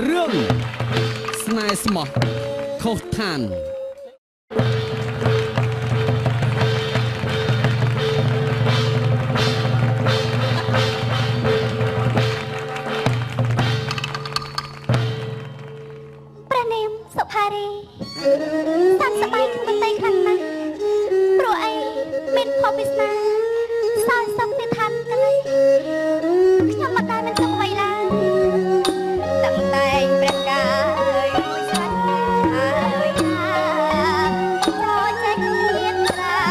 រឿងស្នេហ៍ស្មោះខុសឋានព្រះនាមសុផារីតាមសបាយក្នុងប្រទេសខ្លាំងណាស់ព្រោះអីមានភពវាសនាសោយសុខទៅឋានកលិខ្ញុំមិនដែលមិនសុខអ្វីឡើយតាំងតែព្រះកាយមួយស្រាច់ហើយថាចូលចេញមានត្រា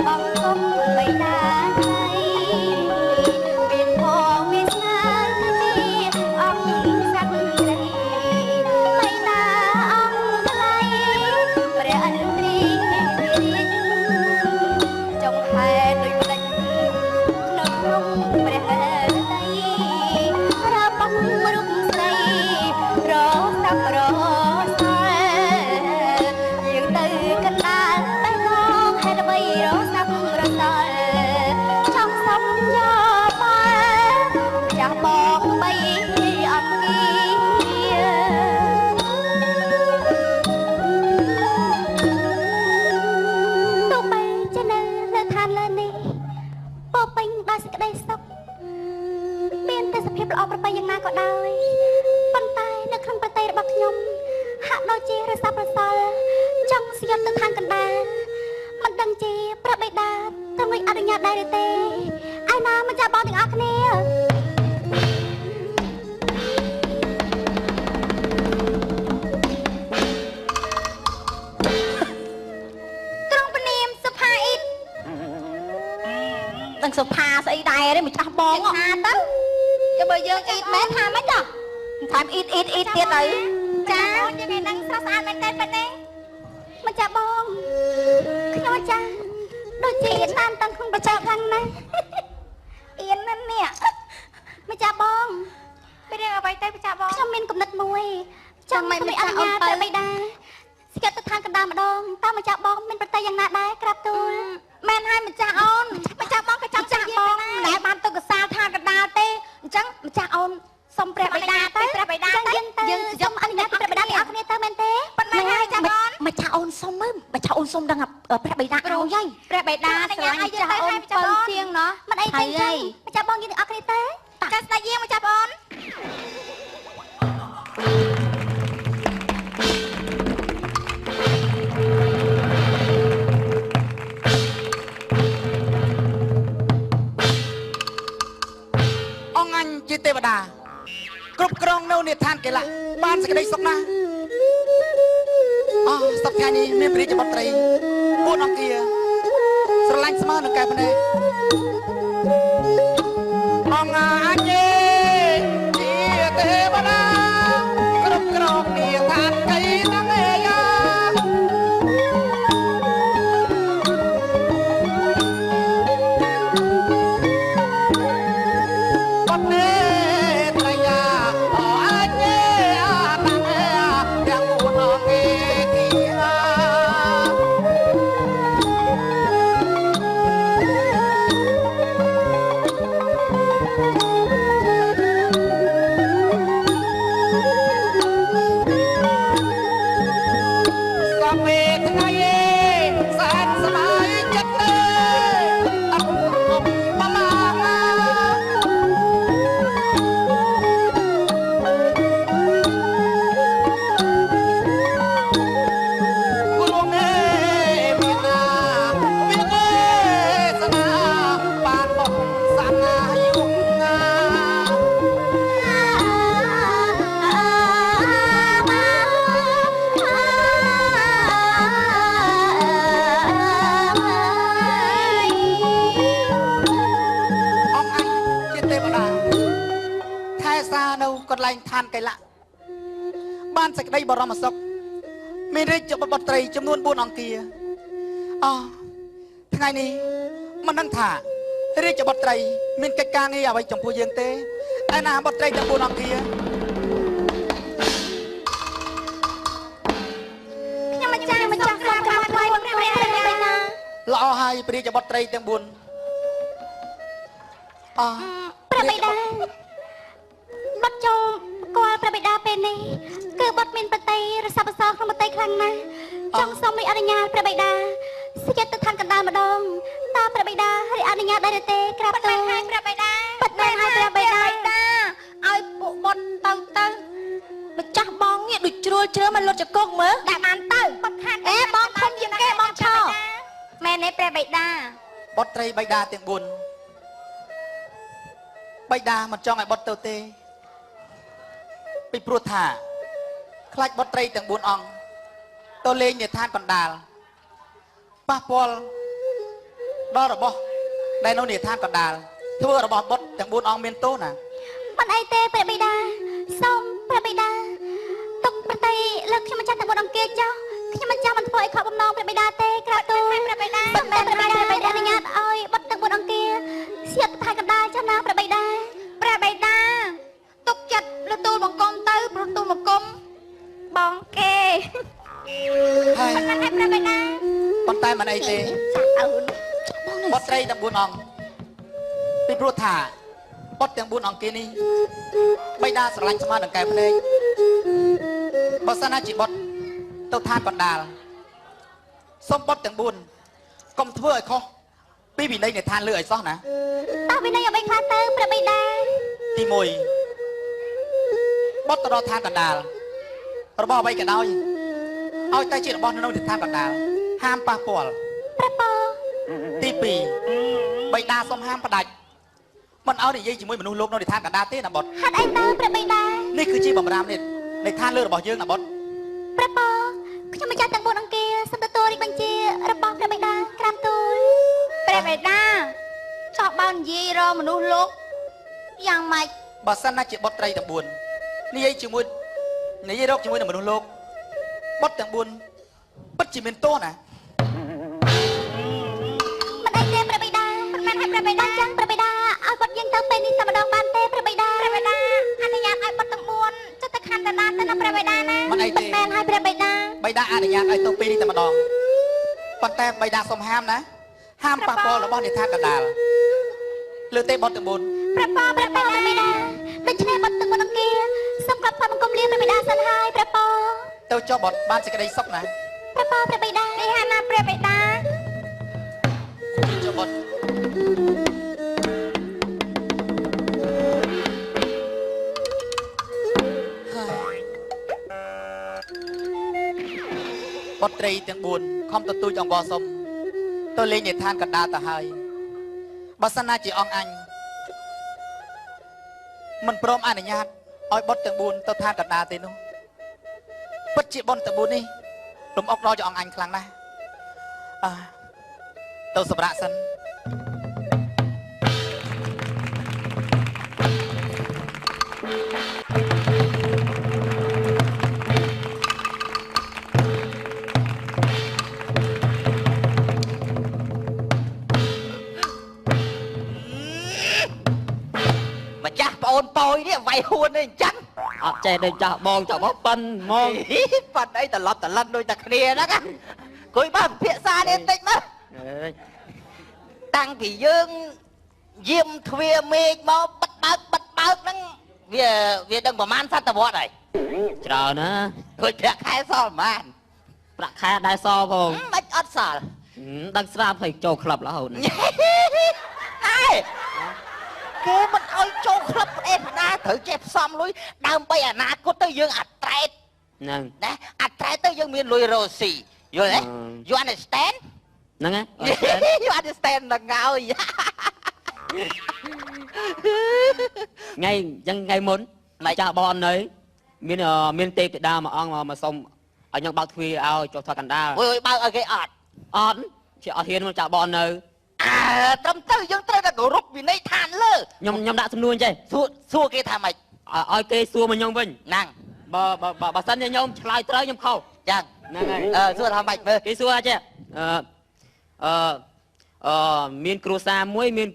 បងគុំបៃតាថ្លៃមានផងវាសនាគឺជាអង្គសក្តិបៃតាអង្គថ្លៃព្រះឥន្ទ្រីរាជចុងហេតុដូចផ្លិចនៅក្នុងព្រះហឫទ័យរបងរូបស្រីរសាប់រសល់យាងទៅកណ្ដាលបេះដូងហេតុអ្វីរសាប់រសល់ចង់សុំយកផលចាស់បងបីអង្គគាទោះបីជានៅលើឋានលើនេះពោពេញដោយសេចក្តីសុខមានតែសភាពល្អប្រពៃយ៉ាងណាក៏ដោយប៉ុន្តែនៅក្នុងប្រទេសរបស់ខ្ញុំហាក់ដូចជារសាប់រសល់ចង់ស្យប់ទៅឋានកណ្ដាលមិនដឹងជាព្រះបិតាទ្រង់អនុញ្ញាតដែរឬទេឯណាម្ចាស់បងទាំងអស់គ្នាក្រុងពនាមសុផាអ៊ីតដឹងសុផាស្អីដែរទេម្ចាស់បងថាទៅចុះបើយើងអ៊ីតមែនថាម៉េចចាថែមអ៊ីតអ៊ីតអ៊ីតទៀតទៅចាយើងឯនឹងស្រស់ស្អាតមែនតើប៉ិនទេម្ចាស់បងខ្ញុំចាស់ដូចជាតាមតាំងក្នុងប្រចាំខ្លាំងណាស់អៀនណាស់នេះម្ចាស់បងមានរឿងអ្វីទៅម្ចាស់បងខ្ញុំមានគំនិតមួយចង់មិនអនុញ្ញាតព្រះបិតាស្គាល់ទៅឋានកណ្ដាលម្ដងតើម្ចាស់បងមានប្រតិយ៉ាងណាដែរក្រាបទូលមែនហើយម្ចាស់អូនម្ចាស់បងក៏ចង់ចាស់បងមិនដែលបានទៅកសាលឋានកណ្ដាលទេអញ្ចឹងម្ចាស់អូនសុំព្រះបិតាទៅព្រះបិតាទៅយើងសុំអនុញ្ញាតព្រះបិតាទាំងអស់គ្នាទៅមែនទេប៉ុន្តែហើយចាបងម្ចាស់អូនសុំមើលម្ចាស់អូនសុំដឹងព្រះបិតាឲ្យហើយព្រះបិតាស្រឡាញ់ម្ចាស់អូនពៅជាងណោះមិនអីទេចឹងម្ចាស់បងយើងទាំងអស់គ្នាទៅចាស្ដេចយាងម្ចាស់បងអង្គអញជាទេវតាគ្រប់គ្រងនៅនិឋានកេលៈបានសេចក្តីសុខណាស់អស់សប្តាហ៍នេះមានព្រះរាជបុត្រី4អង្គាស្រឡាញ់ស្មើនឹងកែភ្នែកអង្គអញជាទេវតាគ្រប់គ្រងនិឋានកេលៈយ៉ា ឋានកេលៈបានសេចក្តីបរមសុខមានរាជបុត្រីចំនួន4អង្គាអស់ថ្ងៃនេះមិនដឹងថារាជបុត្រីមានកិច្ចការងារអ្វីចំពោះយើងទេឯណាបុត្រីទាំង4អង្គាខ្ញុំម្ចាស់ម្ចាស់សូមក្រាបថ្វាយបង្គំព្រះបិតាល្អហើយព្រះរាជបុត្រីទាំង4អស់ព្រះបិតាបាត់ចូលគាល់ព្រះបិតាពេល ពេលនេះគឺបុត្រមានប្រតិរស័ព្ទប្រសក្នុងប្រតិខ្លាំងណាស់ចង់សូមអនុញ្ញាតព្រះបិតាស្យទៅឋានកណ្ដាលម្ដងតើព្រះបិតារិអនុញ្ញាតដែរទេក្រាបទូល ហើយព្រះបិតា ពិតមែនហើយព្រះបិតា ឲ្យពួកបុត្រទៅទៅ ម្ចាស់បងនេះដូចជ្រួលជ្រើមកលុតចកុកមើល ដាក់បានទៅបុត្រខាត់ អេបងធំជាងគេបងឆោ មែនទេព្រះបិតា បុត្រីបិតាទាំង4បិតាមិនចង់ឲ្យបុត្រទៅទេពីព្រោះថាខ្លាចបុត្រីទាំង4អង្គទៅលេងនៅឋានកណ្ដាលប៉ះពាល់ដល់របស់ដែលនៅឋានកណ្ដាលធ្វើរបស់បុត្រទាំង4អង្គមានទោសណា មិនអីទេព្រះបិតាសូមព្រះបិតាទុកប្រតិលើខ្ញុំម្ចាស់ទាំង4អង្គចុះខ្ញុំម្ចាស់មិនធ្វើឲ្យខកបំណងព្រះបិតាទេក្រាបទូល ព្រះបិតា សូមព្រះបិតាអនុញ្ញាតឲ្យបុត្រទាំង4អង្គសៀតឋានកណ្ដាលចុះណាព្រះបិតា ព្រះបិតាទុកចិត្តលើទូលបង្គំទៅព្រោះទូលបង្គំបងគេ ហើយ មិនឲ្យព្រះបិតា ប៉ុន្តែមិនអីទេបុត្រីទាំង4អង្គពីព្រោះថាបុត្រទាំង4អង្គគេនេះបិតាស្រឡាញ់ស្មើនឹងកែភ្នែកបើសិនណាជាបុត្រទៅឋានកណ្ដាលសូមបុត្រទាំង4កុំធ្វើឲ្យខុសពីវិន័យនៃឋានលើឲ្យសោះណា តើវិន័យអ្វីខ្លះទៅព្រះបិតា ទី1បុត្រទៅដល់ឋានកណ្ដាលរបស់អ្វីក៏ដោយឲ្យតែជារបស់នៅឋានកណ្ដាលហាមប៉ះពាល់ ព្រះពរ ទី2បិតាសូមហាមផ្ដាច់មិនឲ្យនិយាយជាមួយមនុស្សលោកនៅឋានកណ្ដាលទេណាបុត្រ ហេតុអីទៅព្រះបិតា នេះគឺជាបំរាមនេះនៃឋានលើរបស់យើងណាបុត្រ ព្រះពរខ្ញុំម្ចាស់ទាំង4អង្គសូមទទួលរាជបញ្ជារបស់ព្រះបិតាក្រាបទូល ព្រះបិតាចោះបើនិយាយរមនុស្សលោកយ៉ាងម៉េច បើសិនណាជាបុត្រីទាំង4និយាយជាមួយនិយាយរកជាមួយនឹងមនុស្សលោកបុត្រទាំង4ពិតជាមានទោសណា មិនអីទេព្រះបិតា មិនមែនឲ្យព្រះបិតា ចឹងព្រះបិតាឲ្យបុត្រយើងទៅពេលនេះតែម្ដងបានទេព្រះបិតា ព្រះបិតាអនុញ្ញាតឲ្យបុត្រទាំង4ចុះទៅខណ្ឌកណ្ដាលទៅណាព្រះបិតាណា មិនអីទេ មែនហើយព្រះបិតា បិតាអនុញ្ញាតឲ្យទៅពេលនេះតែម្ដងប៉ុន្តែបិតាសូមហាមណាហាមប៉ះពាល់របស់និឋានកណ្ដាលលើទេបុត្រទាំង4 ព្រះពរព្រះពរព្រះបិតាដូច្នេះបុត្រទាំង4អង្គសូមក្រាបថ្វាយបង្គំលាព្រះបិតាសិនហើយព្រះពរ ទៅចុះបុត្របានសេចក្តីសុខណា ព្រះពរព្រះបិតា នេះហាណាព្រះបិតា ចុះបុត្របុត្រីទាំង4ខំទទូចអង្វរសុំទៅលេងនៅឋានកណ្ដាលទៅហើយបើសិនណាជាអង្គអញមិនព្រមអនុញ្ញាតឲ្យបុត្រទាំង4ទៅឋានកណ្ដាលទេនោះពិតជាបុត្រទាំង4នេះរំអុកដល់ជាអង្គអញខ្លាំងណាស់អើទៅសម្រាប់សិន ម្ចាស់ប្អូនប៉យនេះវាយហួននេះអញ្ចឹង អត់ចេះដូចចាស់បងចាស់បងប៉ិនហ្មង ប៉ិនអីត្រឡប់ត្រឡិនដូចតែគ្នាហ្នឹងណាគួយបើពិភាក្សានេះបន្តិចមើលតាំងពីយើងយាមទ្វាមេឃមកបិទបើកបិទបើកហ្នឹងវាដឹងប្រហែលសតវត្សហើយ ច្រើនណា ដូចប្រាក់ខែសល់ប្រហែល ប្រាក់ខែដែរសល់ផង មិនអត់សល់ ដឹងស្រាប់ហើយចូលក្លឹបរហូត ណែគេមិនឲ្យចូលក្លឹបផ្ដេសផ្ដាត្រូវចេះផ្សំលុយដើម្បីអនាគតទៅយើងអត្រែត ហ្នឹង ណាអត្រែតទៅយើងមានលុយរ៉ូស៊ីយល់ទេ You understand ហ្នឹងហ៎ You understand ហ្នឹងហើយ ថ្ងៃអញ្ចឹងថ្ងៃមុនចាស់បងនៅមានទេពធីតាមួយអង្គមកសុំឲ្យខ្ញុំបើកទ្វារឲ្យចុះថតកណ្ដាល អូយបើកឲ្យគេអត់ អត់ជាអត់ហ៊ានមកចាស់បងនៅ អើត្រឹមត្រូវយើងត្រូវតែគោរពវិន័យឋានលើ ខ្ញុំដាក់សំណួរចេះ សួរគេថាម៉េច ឲ្យគេសួរមកខ្ញុំវិញ ហ្នឹង បើបើសិនជាខ្ញុំឆ្លើយត្រូវខ្ញុំខុស ចឹង ហ្នឹងហើយ អឺសួរថាម៉េចមើល គេសួរថាចេះអឺអឺអឺមានគ្រួសារមួយមាន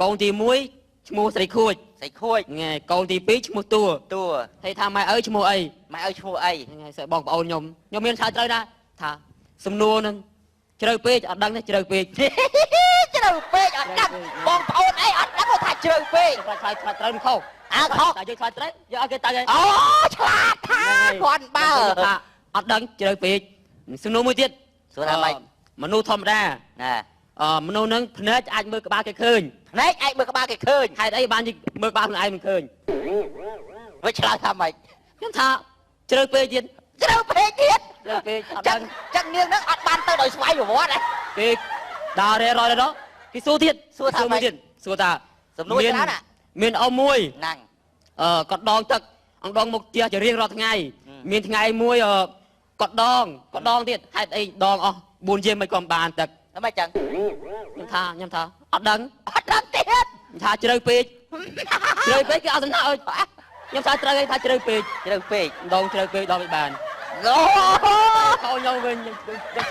កូនទី1ឈ្មោះស្រីខួច ស្រីខួច ហ្នឹងហើយកូនទី2ឈ្មោះតួ តួ ហើយថាម៉ែឪឈ្មោះអី ម៉ែឪឈ្មោះអី ហ្នឹងហើយបងប្អូនខ្ញុំខ្ញុំមានឆ្លើយត្រូវណាថាសំណួរហ្នឹងជ្រៅពេកអត់ដឹងទេជ្រៅពេក ជ្រៅពេកអត់ដឹងបងប្អូនអីអត់ដឹងថាជ្រៅពេក ឆ្លើយត្រូវនឹងខុស អើខុស តែយើងឆ្លើយត្រូវយើងឲ្យគេទៅហើយ អូឆ្លាតថាគាត់បើ ថាអត់ដឹងជ្រៅពេកសំណួរមួយទៀត សួរថាម៉េច មនុស្សធម្មតា ណា មនុស្សនឹងភ្នែកអាចមើលក្បាលគេឃើញ ភ្នែកអាចមើលក្បាលគេឃើញ ហេតុអីបានមើលក្បាលខ្លួនឯងមិនឃើញ វាឆ្លើយថាម៉េច ខ្ញុំថាជ្រៅពេកទៀត ជ្រៅពេកទៀត ជ្រៅពេកអត់ ចឹង ដឹង ចឹងនាងហ្នឹងអត់បានទៅដោយស្វ័យប្រវត្តិហ៎ គេដើររែរយដល់គេសួរទៀត សួរថាម៉េច ទៀតសួរថា សំណួរច្រើនណា មានអ៊ំមួយ ហ្នឹង គាត់ដងទឹកអង្គដងមុខផ្ទះជារៀងរាល់ថ្ងៃមានថ្ងៃមួយគាត់ដងគាត់ដងទៀតហេតុអីដងអស់4យាមមិនក៏មិនបានទឹក មិនចឹង ខ្ញុំថាអត់ដឹង អត់ដឹងទៀត ខ្ញុំថាជ្រៅពេកជ្រៅពេកគេអត់សំណាក់ឲ្យខ្ញុំថាត្រូវឲ្យថាជ្រៅពេក ជ្រៅពេក ដងជ្រៅពេកដងមិនបាន អូ ខោខ្ញុំវិញខ្ញុំ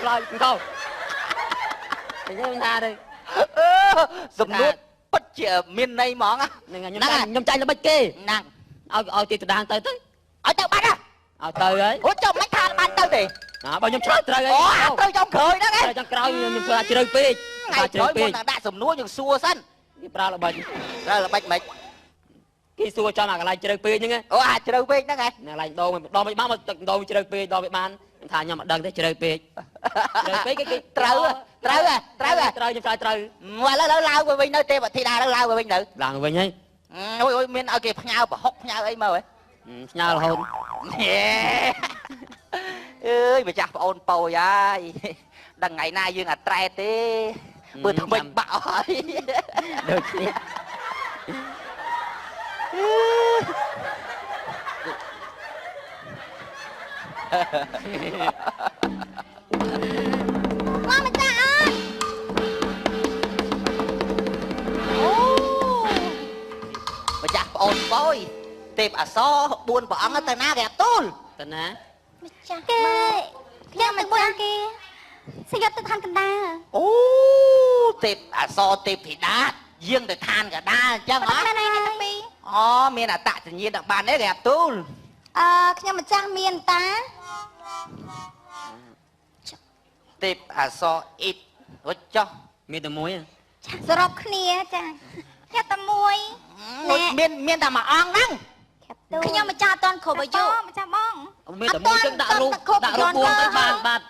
ឆ្លើយខោខ្ញុំថាទៅ អឺសំណួរពិតជាមានន័យហ្មង ហ្នឹងខ្ញុំចាញ់ខ្ញុំចាញ់ល្បិចគេ ហ្នឹង ឲ្យគេទៅដាងទៅទៅ ឲ្យទៅបាត់ហ៎ ឲ្យទៅហើយ អូចុះមិនថាបានទៅទេ ណាបើខ្ញុំឆ្លើយត្រូវហើយ អូត្រូវចុងក្រោយហ្នឹងឯង ត្រូវចុងក្រោយខ្ញុំឆ្លើយជ្រៅពេក ថ្ងៃក្រោយមុននឹងដាក់សំណួរយើងសួរសិន គេប្រើល្បិច ប្រើល្បិចមិន គេសួរចំអាកន្លែងជ្រៅពេកហ្នឹង អូអាជ្រៅពេកហ្នឹងឯង កន្លែងដងដងមិនបានមកទឹកដងជ្រៅពេកដងមិនបានខ្ញុំថាខ្ញុំមិនដឹងទេជ្រៅពេកជ្រៅពេកគេ ត្រូវត្រូវត្រូវ ត្រូវខ្ញុំឆ្លើយត្រូវ ឥឡូវឡើងទៅវិញនៅទេពធីតាឡើងទៅវិញនៅ ឡើងទៅវិញហើយ អូយអូយមានឲ្យគេផ្ញើប្រហុកផ្ញើអីមកហ៎ ផ្ញើរហូត អើយម្ចាស់ប្អូនពោយហើយដឹងថ្ងៃណាយើងអាត្រែទេមើលថ្មិចបាក់ហើយ ដូចគ្នា មកម្ចាស់អើយ អូម្ចាស់ប្អូនពោយទេពអសរ4ព្រះអង្គទៅណាគេអត់ទូល ទៅណា ម្ចាស់គេខ្ញុំមិនមួយអង្គគេសយត់ទៅឋានកណ្ដាល អូទេពអសរទេពធីតាយាងទៅឋានកណ្ដាលអញ្ចឹងហ៎ មែនហើយអ្នកទាំងពីរ អូមានអត្តសញ្ញាណដល់បានទេគេអត់ទូល អឺខ្ញុំម្ចាស់មានតា ទេពអសរអ៊ីតអូចុះ មានតែមួយ សរុបគ្នាចាខ្ញុំតែមួយ មានតែមួយអង្គហ្នឹង ខ្ញុំម្ចាស់អត់ទាន់គ្រប់អាយុ ម្ចាស់បង មានតែមួយចឹងដាក់រូបដាក់រូបពួនទៅបានបាត់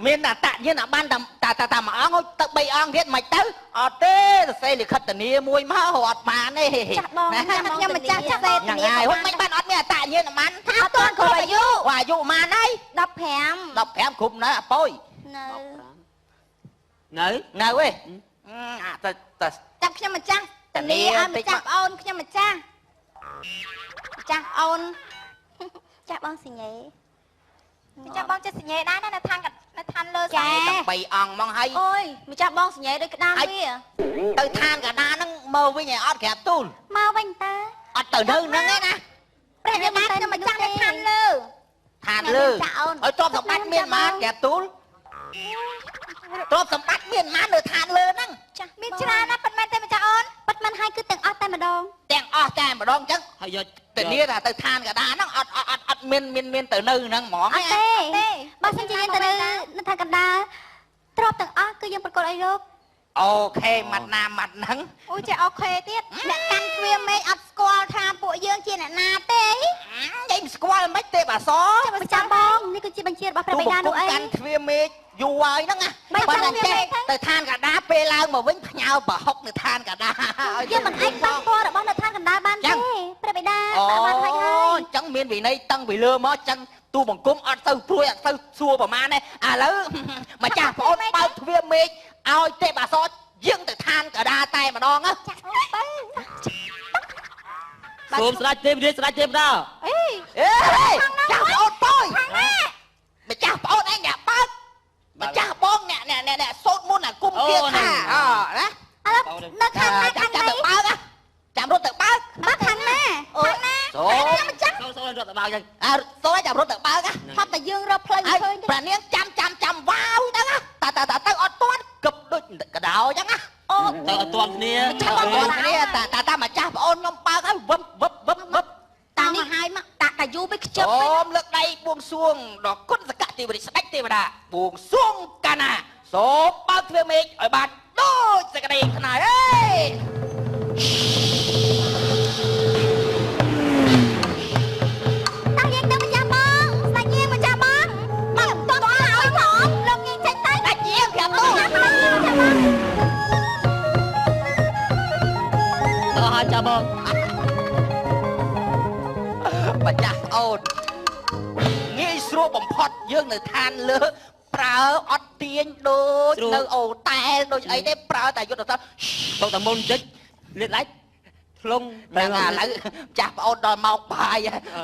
មានអត្តញ្ញាណបានតែតែមួយអង្គទៅ3អង្គទៀតមិនទៅអត់ទេសរសេរលិខិតធានាមួយមកអត់បានទេ ចាស់បងខ្ញុំម្ចាស់ចាស់សេធា នាហើយមិនបានអត់មានអត្តញ្ញាណបាន ថាអត់ទាន់គ្រប់អាយុ អាយុប៉ុន្មានហើយ 15 15គ្រប់នៅអាប៉យ នៅ នៅ នៅឯអាតែតែ ចាំខ្ញុំម្ចាស់ធានាឲ្យម្ចាស់ប្អូនខ្ញុំម្ចាស់ម្ចាស់អូនចាស់បងសញ្ញេម្ចាស់បងចេះសញ្ញេដែរណានៅឋាននៅឋានលើ ចា 3អង្គហ្មងហើយ អូយម្ចាស់បងសញ្ញេដូចក្តាមវា ទៅឋានកណ្ដាលហ្នឹងមកវិញឲ្យអត់ក្រាបទូល មកវិញតើ អត់ទៅនៅហ្នឹងឯណា ព្រះយាខ្ញុំម្ចាស់នៅឋានលើ ឋានលើឲ្យទ្រព្យសម្បត្តិមានប៉ុន្មានក្រាបទូលទ្រព្យសម្បត្តិមានប៉ុន្មាននៅឋានលើហ្នឹង ចាស់មានច្រើនណាស់ប៉ុន្មានទេម្ចាស់អូនប៉ិតមិនហើយគឺទាំងអស់តែម្ដង ទាំងអស់តែម្ដងអញ្ចឹង ហើយយក ធានាថាទៅឋានកណ្ដាលហ្នឹងអត់អត់អត់មានមានមានទៅនៅហ្នឹងហ្មង អត់ទេបើសិនជាយើងទៅនៅនៅឋានកណ្ដាលទ្រព្យទាំងអស់គឺយើងប្រកល់ឲ្យលោក អូខេម៉ាត់ណាម៉ាត់ហ្នឹង អូចេះអូខេទៀតអ្នកកាន់ទ្វារមេឃអត់ស្គាល់ថាពួកយើងជាអ្នកណាទេ និយាយមិនស្គាល់មិនទេបាសម្ ចាស់បងនេះគឺជាបញ្ជារបស់ព្រះបិតានោះអី កាន់ទ្វារមេឃយូរហើយហ្នឹងណាបើតែចេះទៅឋានកណ្ដាលពេលឡើងមកវិញផ្ញើប្រហុកនៅឋានកណ្ដាល យើងមិនអាចប៉ះពាល់របស់នៅឋានកណ្ដាលបានទេព្រះបិតាបានហើយហើយ អញ្ចឹងមានវិន័យតឹងពីលើមកអញ្ចឹងទូបង្គំអត់ទៅព្រួយអត់ទៅសួរប្រមាណទេឥឡូវម្ចាស់ប្អូនបើកទ្វារមេឃឲ្យទេពអសរយាងទៅឋានកណ្ដាលតែម្ដងណា ចាស់អូទៅ សូមស្ដេចទេពរាជស្ដេចទេពតា អេ អេចាស់ប្អូនតើម្ចាស់ប្អូនឯងអ្នកបើកម្ចាស់បងអ្នកអ្នកអ្នកសូត្រមុនអាគុំគាថាអណា ឥឡូវនៅខាងណាខាង ចាំ ណា ទៅបើកចាំរត់ទៅបើក បើខាងណាខាងណា សូ ខ្ញុំម្ចាស់ សូសូរត់ទៅបើកចឹង អាសូចាំរត់ទៅបើក ថាតែយើងរកផ្លូវ ហើយ ឃើញទេ ព្រះនាងចាំចាំចាំវ៉ាវទៅណាតាតាតាទៅអត់ទាន់គប់ដូចកដោអញ្ចឹងណា អូ ទៅអត់ទាន់គ្នា ចាំអត់ទាន់គ្នាតាតាតាម្ចាស់ប្អូនខ្ញុំបើកហើយវឹបវឹបវឹបវឹប តានេះហើយមកតាតាយូរពេកខ្ជិប សូ ពេក មលើកដៃបួងសួងដល់គុណសកទេវរាជស្ដេចទេវតាបួងសួងកាណាសូមបើកទ្វារមេឃឲ្យបានដូចសេចក្តីថ្នាក់អេ ម្ចាស់ប្អូនងាយស្រួលបំផុតយើងនៅឋានលើប្រើអត់ទាញដូចនៅអូតែលដូចអីទេប្រើតែយុទ្ធសាស្ត្រ ទៅតែមុនតិចលាតឡៃធ្លុង ហ្នឹងឥឡូវចាស់ប្អូនដល់ម៉ោងបាយ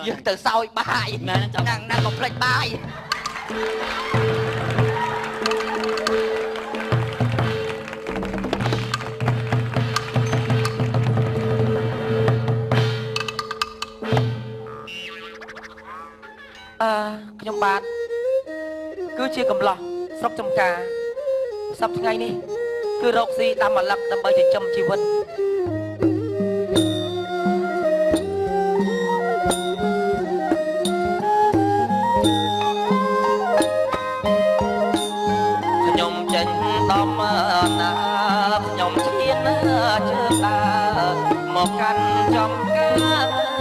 យើងទៅសោយបាយហ្នឹងណាកុំភ្លេចបាយ អឺខ្ញុំបាទគឺជាកំឡោះស្រុកចំការសប្តាហ៍ថ្ងៃនេះគឺរកស៊ីដាំម្លឹកដើម្បីចិញ្ចឹមជីវិតខ្ញុំចេញដំណាខ្ញុំឈានជើងដើរមកកាន់ចំការ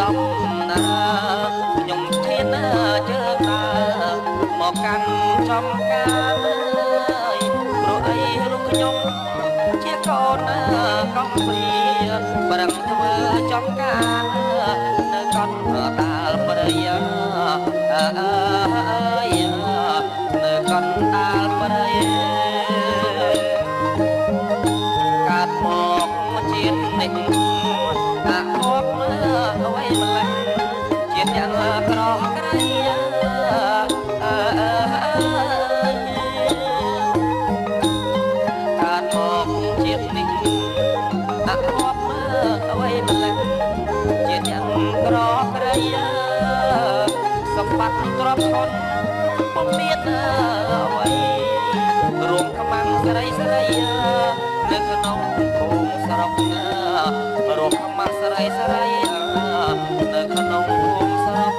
ដំណាខ្ញុំឈានជើងដើរមកកាន់ចំការអើយព្រោះអីរូបខ្ញុំជាកូនកំព្រាប្រឹងធ្វើចំការនៅកណ្ដាលព្រៃអើយនៅកណ្ដាលព្រៃកើតមកជាតិនេះអាខប់អ្វីម្លេះជាតិយ៉ាងក្រក្រៃកើតមកជាតិនេះអាខប់អ្វីម្លេះជាតិយ៉ាងក្រក្រៃសម្បត្តិទ្រព្យធនពុំមានអ្វីរួមខ្មាំងស្រីស្រីនៅក្នុងភូមិស្រុករួមខ្មាំងស្រីស្រីនៅក្នុងភូមិស្រុក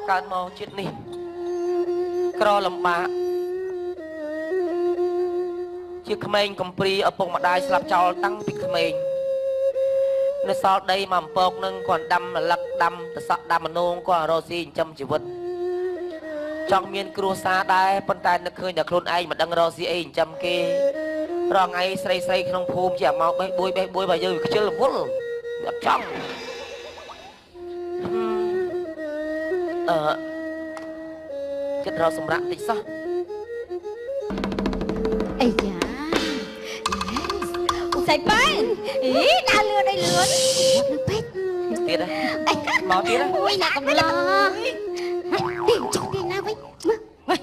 កើតមកជាតិនេះក្រលំបាកជាក្មេងកំព្រាឪពុកម្ដាយស្លាប់ចោលតាំងពីក្មេងនៅសល់ដីមកអំពកនឹងគាត់ដាំរលឹកដាំតសក់ដាំមនោងគាត់រកស៊ីចិញ្ចឹមជីវិតចង់មានគ្រួសារដែរប៉ុន្តែនឹកឃើញតែខ្លួនឯងមិនដឹងរកស៊ីអីចិញ្ចឹមគេរាល់ថ្ងៃស្រីស្រីក្នុងភូមិជាមកបេះបួយបេះបួយបើយើងខ្ជិលរវល់អត់ចង់អឺគិតរកសម្រាប់តិចសោះអីយ៉ាសៃប៉ែនអីដើរលឿនអីលឿននៅពេកទៀតមកទៀតអូយអ្នកកំឡោះទីចុះទីណាវិញមើល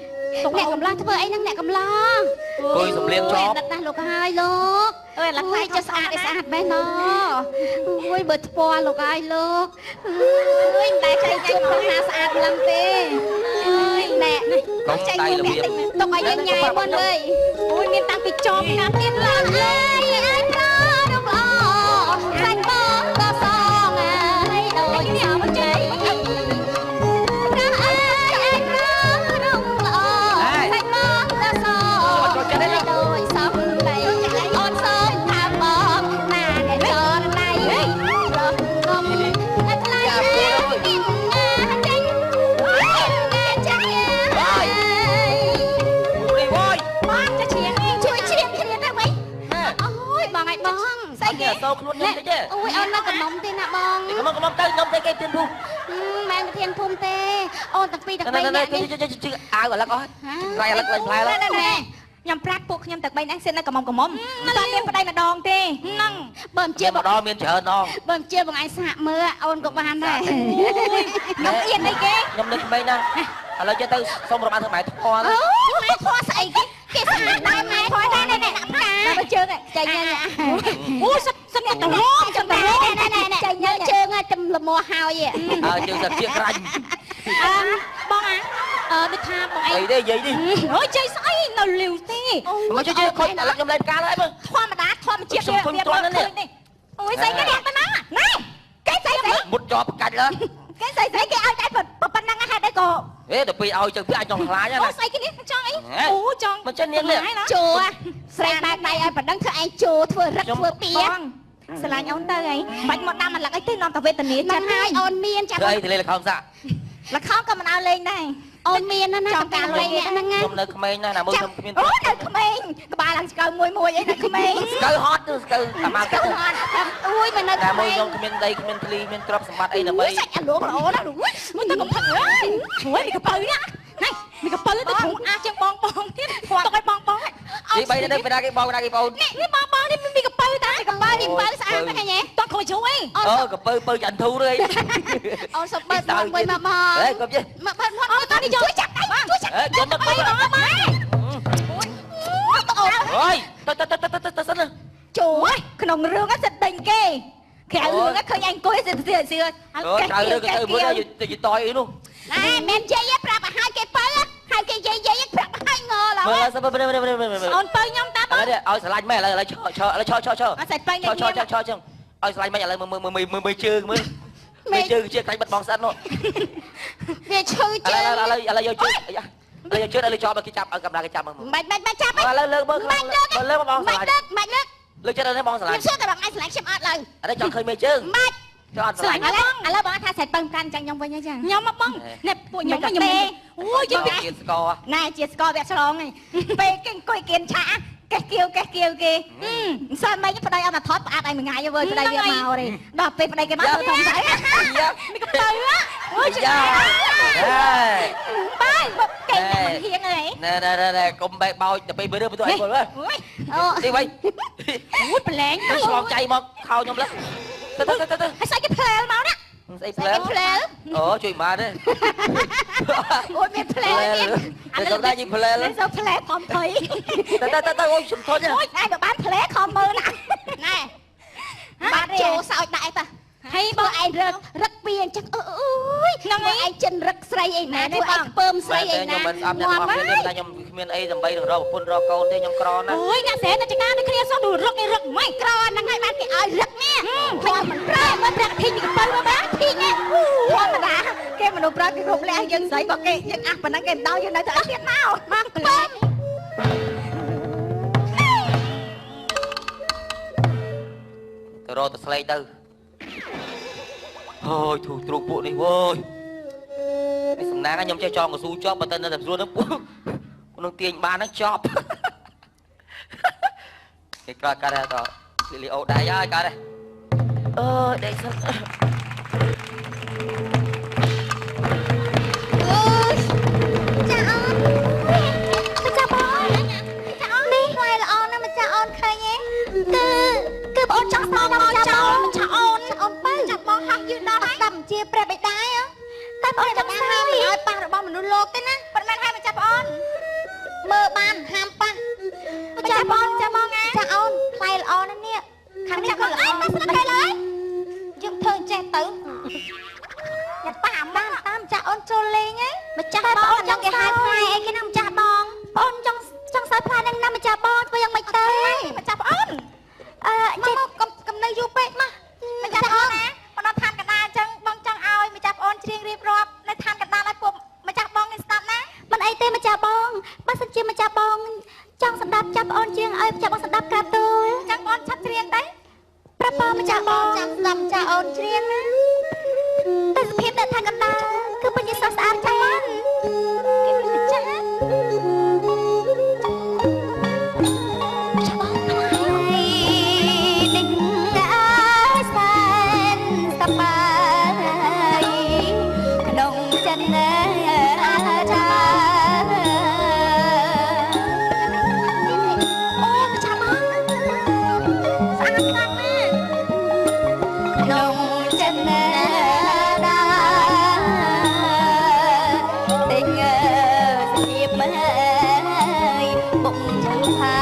អ្នកកំឡោះធ្វើអីហ្នឹងអ្នកកំឡោះគួយសំលៀងជាប់ ដិតណាស់លោកហើយលោក អើយឡា យចុះស្អាតឯស្អាតមែនណអូយបើថ្ពាល់លោកហើយលោកអើយមិនដែលចេញជួបផងណាស្អាតម្លឹងទេអើយណែ ចេញរបៀប ទុកឲ្យយើងញ៉ែមុនអើយអូយមានតាំងពីចប់ណាទៀតឡើងអើយអើយប្ររំល្អសាច់បងក៏សងអើយដូចសំជ័យប្រអើយអើយប្ររំល្អសាច់បងក៏សងដូចសំដីអូនសូមថាបងណាអ្នកចរណៃរកកុំថ្លៃមានងាចេញមានងាចេញ រីវយ បងចាច្រៀង ជួយច្រៀងគ្នាទៅវិញអូយបងឲ្យបង ស្អីគេសោខ្លួនខ្ញុំតិចទេ អូយអូននៅកំណុំទេណាបង កំណុំកំណុំទៅខ្ញុំទៅគេទៀនភូមិ មែនប្រធានភូមិទេអូនទាំងពីរទាំងបីនាក់នេះ ជិះអាវអាលឹកអស់ត្រៃអាលឹកលេងផ្លែឡើយ ខ្ញុំប្រាប់ពួកខ្ញុំទាំងបីនាក់សិននៅកំមុំកំមុំមិនមានប្តីម្ដងទេហ្នឹង បើមិនជា ម្ដងមានច្រើនដង បើមិនជាបងឯងសាកមើលអូនក៏បានដែរ ខ្ញុំអៀនអីគេ ខ្ញុំនឹកក្មេងណាស់ឥឡូវចេះទៅសុំរបាំធ្វើម៉ែថ្ម អូម៉ែថ្មស្អីគេគេស្អាតដែរម៉ែថ្មដែរណែដាក់ផ្កា បើជើង ចេញ អូសិតសិតតឡំចឹងតឡំ ណែណែចេញជើងចំលមហើយ អើជើងសិតជាក្រាញ់ អឺបងអាអឺដូចថាបងឯង អីទេយាយនេះ អូយជ័យស្អីនៅលាវទេ មកជ័យខូចឥឡូវខ្ញុំលែងផ្កាហើយមើល ធម្មតាធម្មជាតិវាវាឃើញនេះអូយស្អីគេនេះប៉ុណ្ណាណែគេស្អីស្អី មុតជាប់កាច់ឡើ គេស្អីស្អីគេឲ្យតែប៉ុណ្ណឹងហេតុអីក៏ ហេដល់ពេលឲ្យចឹងវាអាចចង់ខ្លាចណា អូស្អីគេនេះចង់អីអូចង់ មិនចឹងនាងនេះ ជួស្រីបើកដៃឲ្យប៉ុណ្ណឹងធ្វើឯងជួធ្វើរឹកធ្វើពី ស្រឡាញ់អូនទៅអីបាច់មកដាំអាឡឹកអីទេនាំតែវេទនា ចិត្តហើយអូនមានចាំ ធ្វើអីទលេលខំសា លខោក៏មិនឲ្យលេងដែរ អូនមានណាណាចង់ការលេងអ្នកហ្នឹង ខ្ញុំនៅក្មេងណាស់ណាមើលខ្ញុំគ្មាន អូនៅក្មេងក្បាលឡើងស្កៅមួយមួយអីនៅក្មេង ស្កៅហត់ស្កៅអាម៉ា ស្កៅហត់ អូយមិននៅ តែមើលខ្ញុំគ្មានដីគ្មានធ្លីមានទ្រព្យសម្បត្តិអីដើម្បី សាច់អាលងល្អណាស់មួយទៅកំផឹកអើយមួយមានកពៅនេះណៃមានកពៅទៅជ្រុងអាជាងបងបងទៀតទុកឲ្យបងបង ទី3នេះពីណាគេបងណាគេបង នេះនេះបងបងនេះមានកពៅតា កពៅនេះពៅស្អាតហ្នឹងហ៎ តោះខូចជ្រុងអី អឺកពៅពៅចន្ទធូរអី អូនសុំបើកមាត់មួយមកមក ហេកុំចេះ មកបើកមាត់អូននេះ ជួយចាប់ដៃជួយចាប់ ហេកុំមក បងបង អូយទៅទៅទៅទៅទៅសិន ជួយក្នុងរឿងសិតដេញគេក្រៅរឿងឃើញអញអង្គុយសិតសៀសៀ អូក្រៅរឿងគេទៅមើលទៅយតយអីនោះ ណែមិនយាយប្រាប់ឲ្យហើយគេពៅហើយគេយាយយាយប្រាប់ឲ្យងឡើយ មើលសិនមើលមើលមើលមើល អូនពៅខ្ញុំតាបង ឥឡូវឲ្យស្រឡាញ់ម៉េចឥឡូវឥឡូវឈរឈរឥឡូវឈរឈរឈរ អត់សាច់ពៅ ឈរឈរឈរចឹងឲ្យស្រឡាញ់ម៉េចឥឡូវមើលមើលមើលមើលជើងមើលមើលជើងជាខ្លាញ់បិទបងស្អិតនោះ វាឈឺជើង ឥឡូវឥឡូវយកជើងឥឡូវយកជើងឥឡូវចោលមកគេចាប់ឲ្យកាមេរ៉ាគេចាប់មើល មិនមិនមិនចាប់ ឥឡូវលើកមើលមើលលើកបងស្រឡាញ់ លើកមិនលើក លើកចិត្តនេះបងស្រឡាញ់ ខ្ញុំជឿតែបងឯងស្រឡាញ់ខ្ញុំអត់ឡើយ ឥឡូវចង់ឃើញមើលជើង មិន ចង់អត់ស្រឡាញ់ ឥឡូវឥឡូវបងថាសាច់ពៅកាន់ចឹងខ្ញុំវិញហ្នឹងចឹងខ្ញុំមកបងនេះពួកខ្ញុំខ្ញុំអូយ ជាស្ករ ណែជាស្ករវគ្គឆ្លងហ្នឹងពេលគេអង្គុយគៀនឆាកេះគៀវកេះគៀវគេមិនសិនមិនប្តីអត់មកថតផ្អាត់ឲ្យមួយថ្ងៃវើប្តីវាមកទេដល់ពេលប្តីគេមកធ្វើធំស្អីមានកពៅអូយ យ៉ា បាយគេមិនហៀងអី ណែណែណែកុំបែកបោចទៅពេលរឿទៅអីបង អូ ទីវិញ អូយប្រឡែង ឆ្លងចៃមកខោខ្ញុំលើទៅទៅទៅទៅ ហើយស្អីគេផ្លែលមកណា ស្អីផ្លែល ផ្លែល អូជួយបានទេ អូយមានផ្លែលទៀត អានេះដែរយីផ្លែល ទៅផ្លែខំភ័យ ទៅទៅទៅអូយខ្ញុំធន់ អូយឯងបើបានផ្លែខំមើលណា ណែបានចូលសោចដាក់អីតា ហើយ បើឯងរឹករឹកពីអញ្ចឹងអើយ ហ្នឹង ឯងចិនរឹកស្រីអីណាធ្វើឯងខ្ពើមស្រីអីណា ខ្ញុំមិនស្អប់អ្នកអស់គ្នាទេខ្ញុំគ្មានអីដើម្បីរកប្រពន្ធរកកូនទេខ្ញុំក្រណាស់ អូយអ្នកស្រែនៅចកាដូចគ្នាសោះរឹកឯរឹកមិន ក្រហ្នឹងហើយបានគេឲ្យរឹកនេះ មិនមិនប្រែមើលព្រះធីងកពៅមើលបាទធីងធម្មតាគេមនុស្សប្រែគេគ្រប់លះយើងស្រីបើគេយើងអះប៉ុណ្ណឹងគេមិនដល់យើងនៅទៅអីទៀតមក មកពើ ទៅរកទៅស្លេកទៅអូយធូរទ្រូងពួកនេះវើយនេះសំណាងខ្ញុំចេះចងកស៊ូជាប់បើទៅនៅតែស្រួលហ្នឹងពួកនឹងទាញបានហ្នឹងចប់គេក្រោយកាត់តលីអូដៃហើយកាត់អើយដេកសិន អូយចាអូនម្ចាស់បងចាអូននេះផ្លែល្អណាស់ម្ចាស់អូនឃើញទេគឺគឺបងអូនចង់ស្មោះដល់ម្ចាស់បង ម្ចាស់អូន អូនបើចាំបងហោះយឺតដល់ហើយតាមជាព្រះបិតាតែបងចង់សើឲ្យប៉ះរបស់មនុស្សលោកទេណា ប៉ុន្មានហើយម្ចាស់បងអូន មើលបានហាមប៉ះម្ចាស់បង ចាបងណា ចាអូនផ្លែល្អណាស់នេះខាងនេះក៏ល្អមកស្ដាប់គេឡើយយើងធ្វើអញ្ចេះទៅយ៉ាប៉ះតាមតាមចាស់អូនចូលលេងហ៎ម្ចាស់បងចង់គេហៅផ្លែអីគេណាម្ចាស់បងបងចង់ចង់សើផ្លែហ្នឹងណាម្ចាស់បងធ្វើយ៉ាងម៉េចទៅ ម្ចាស់បងអូន អឺចេះ មកកុំកុំនៅយូរពេកមកម្ចាស់បងណាមកដល់ឋានកណ្ដាលអញ្ចឹងបងចង់ឲ្យម្ចាស់បងអូនច្រៀងរៀបរាប់នៅឋានកណ្ដាលឲ្យពុកម្ចាស់បងនេះស្ដាប់ណា មិនអីទេម្ចាស់បងបើសិនជាម្ចាស់បងចង់ស្ដាប់ចាប់អូនជាងឲ្យម្ចាស់បងស្ដាប់ក្រាបទូល អញ្ចឹងបងឆាប់ច្រៀងទៅ ប្រាប់បងម្ចាស់បងចាំស្ដាប់ម្ចាស់អូនច្រៀងណាតែសភាពនៅឋានកណ្ដាលគឺពិតជាស្រស់ស្អាតចាំបងគេមានម្ចាស់ម្ចាស់បងផ្លែ ដេញអើយសែនសប្បាយក្នុងចិត្តណាចា អូម្ចាស់បងស្អាតខ្លាំងណាស់ ក្នុងចិត្តណាដាទិញសភាពមើយបុកផា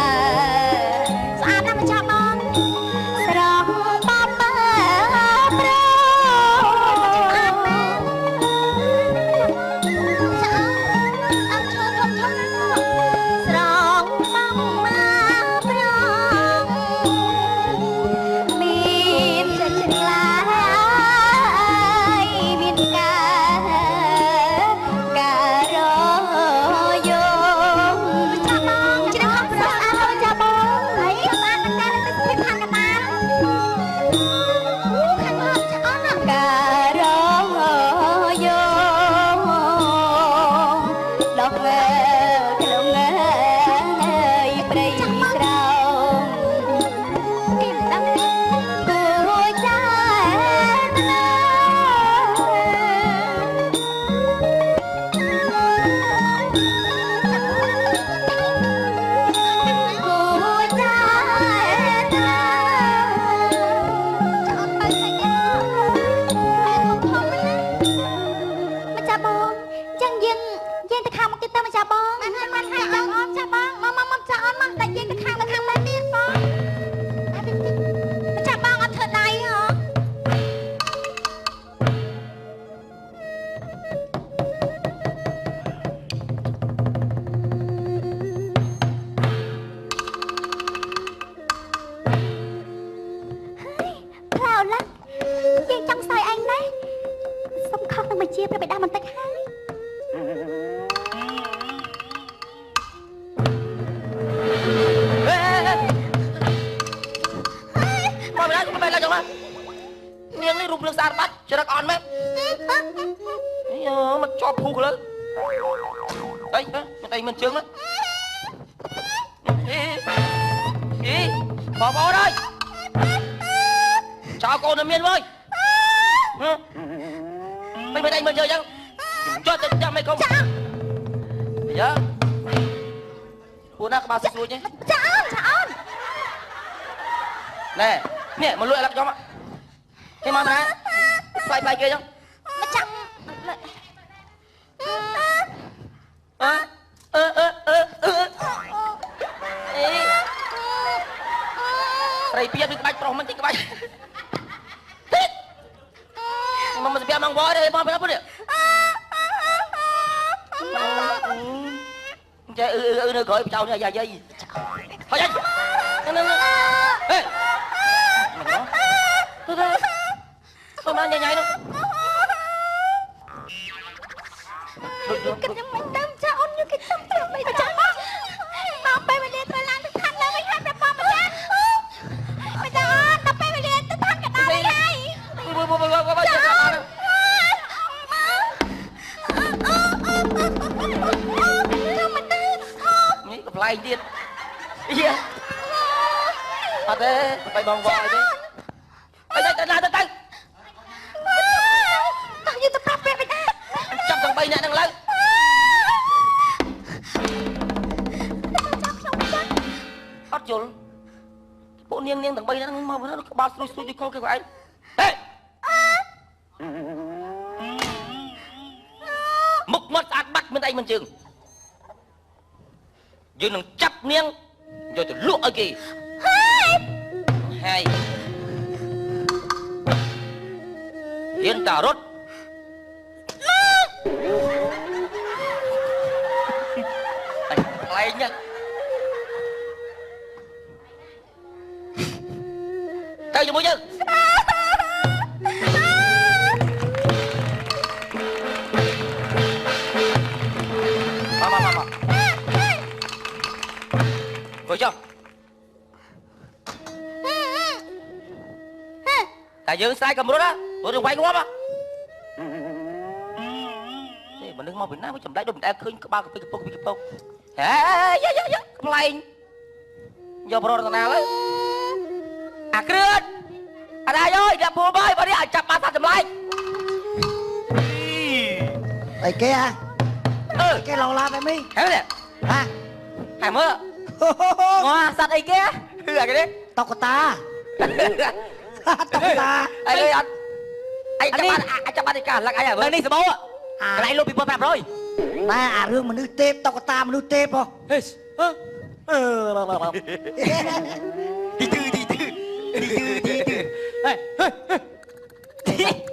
ស្អាតណាស់ម្ចាស់បង ស្រស់បបប្រ ស្អាតណាស់ចាអូន យើងយើងទៅខាងមុខទៀតទៅម្ចាស់បងបានហើយចាអូនចាស់បងមកមកមកចាអូនមកដាក់យើងទៅខាងទៅខាងមុខទៀតបងម្ចាស់បងអត់ធ្វើដៃហ៎យើងចង់សើយឯងណាសុំខុសនឹងបញ្ជាព្រះបិតាបន្តិចហើយមកឡើងមកឡើងចង់មកនាងនេះរូបរាងស្អាតបាត់ចរិតអន់មែនអឺមកជាប់ភូកលើអីមិនអីមិនជើងណាអីបងប្អូនអើយចោលកូននៅមានវើយមិនមិនអីមិនជើងចឹងចុះទៅចាំមិនកុំយ៉ាពួកណាក្បាលស្រួចទេចាអូនចាអូនណែនេះមកលួចអាឡឹកចំគេមកណាផ្លាយផ្លាយគេចឹងមកចាំអើអឺអឺអឺអឺអេស្រីពីពីក្បាច់ប្រុសមិនតិចក្បាច់មកមកស្ពីមកវ៉ទេមកពីនេះចេះអឺអឺនៅក្រោយចៅនេះយ៉ាយាយហើយហ្នឹងហេទៅទៅទៅមកញ៉ៃញ៉ៃនោះគិតយ៉ាងមិនតាមចាអូនយកគេចាំប្រាប់មិនចាំបងមកពេលវេលាត្រូវឡើងទៅឋានលើវិញហើយប្រាប់បងម្ចាស់ម្ចាស់អូនដល់ពេលវេលាទៅឋានកណ្ដាលហើយចានេះកំ pl ែងទៀតយ៉ាអត់ទេទៅបងវ៉យទេទៅទៅទៅទៅតោះយើងទៅប្រាប់ពេលវិញណាចាប់ទាំង3នាក់ហ្នឹងឡើងចាំខ្ញុំចាអត់យល់ពួកនាងនាងទាំង3នាក់ហ្នឹងមកក្បាលស្រួយស្រួយដូចខុសគេក៏ឯងហេមុខមាត់ស្អាតបាត់មិនអីមិនជើងយើងនឹងចាប់នាងយកទៅលក់ឲ្យគេហើយហ៊ានតារត់តែខ្លែងណាទៅជាមួយយើងមកមកមក Ngồi cho Tại dương sai cầm rút á Tôi đừng quay ngóp á Thế mà nước mau Việt Nam mới chầm lấy đùm ta khơi bao cái bốc cái bốc Ê dạ dạ dạ cầm lành Vô bro thằng nào ấy À crươn À đây ơi đẹp bố ơi bà đi à chặt ba sao chầm lành Ê kia à Ừ Cái lò la vậy mi Hả nè Hả Hả mơ ងសត្វអីគេ គឺអាគេនេះ តុក្កតាតុក្កតា អីអត់អីចាំបានចាំបានកាលឹកអី នៅនេះសបោកន្លែងលុប2500 ណែអារឿងមនុស្សទេពតុក្កតាមនុស្សទេពហ៎ ហេអឺ ទីទឺទីទឺទីទឺទីទឺហេ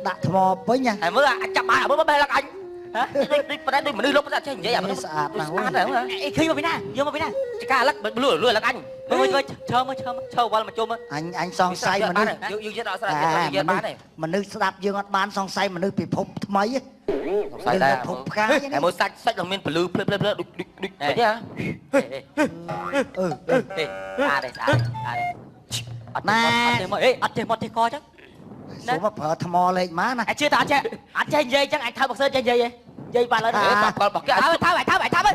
ដាក់ថ្មពេញ ហើយមើលចាប់បានមើលបេះលឹកអញដូចដូចប៉ុន្តែដូចមនុស្សលុបតែចេះនិយាយអាមនុស្ស ស្អាតណាស់ ស្អាតហ្នឹង អីឃើញមកពីណាយកមកពីណា ចកាលឹកលួលលឹកអញ មើលមើលឈើមើលឈើឈើវល់មកជុំ អញអញសង្ស័យមនុស្ស យើងយើងអត់ស្ដាប់យើងបានទេ មនុស្សស្ដាប់យើងអត់បានសង្ស័យមនុស្សពិភពថ្មី សង្ស័យដែរ ពិភពផ្កាយ តែមើលសាច់សាច់នឹងមានពលឺភ្លើភ្លើភ្លើដូចដូចដូចទេហ៎ អឺ ទេស្អាតទេស្អាតស្អាតទេអត់ចេះមកអេអត់ចេះមកចេះកចឹង សូមមកប្រើថ្មលេខមកណា អញជឿថាអត់ចេះអត់ចេះនិយាយចឹងអញថើបអក្សរចេះនិយាយទេនិយាយបានឡើយ បាក់របស់គេ ថើបថើបថើបថើបថើបទៅ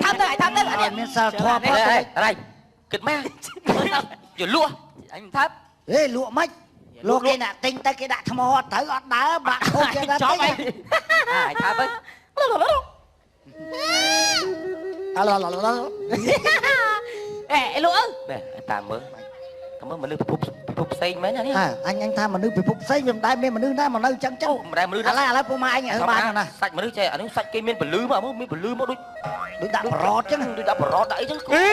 ថើបទៅ អត់មានសិលធម៌ ហេអីគិតមែនយកលក់ អញថើប ហេលក់មិនលក់គេអ្នកទិញទៅគេដាក់ថ្មអត់ត្រូវអត់ដើរបាក់ខូចគេដាក់ ទិញអញថើបទៅ អឡឡឡ អេលក់អើ ណែតាមមើល តែមើលមនុស្សពិភពពិភពផ្សេងមែនណានេះ អញថាមនុស្សពិភពផ្សេងវាមិនដែលមានមនុស្សណាមកនៅចឹងចឹង អូមិនដែលមនុស្ស ឥឡូវឥឡូវពួកម៉ែអញឲ្យបានណា សាច់មនុស្សចេះអានេះសាច់គេមានពលឺមកមានពលឺមកដូច ដូចដាក់ប្រតចឹង ដូចដាក់ប្រតដាក់អីចឹង អី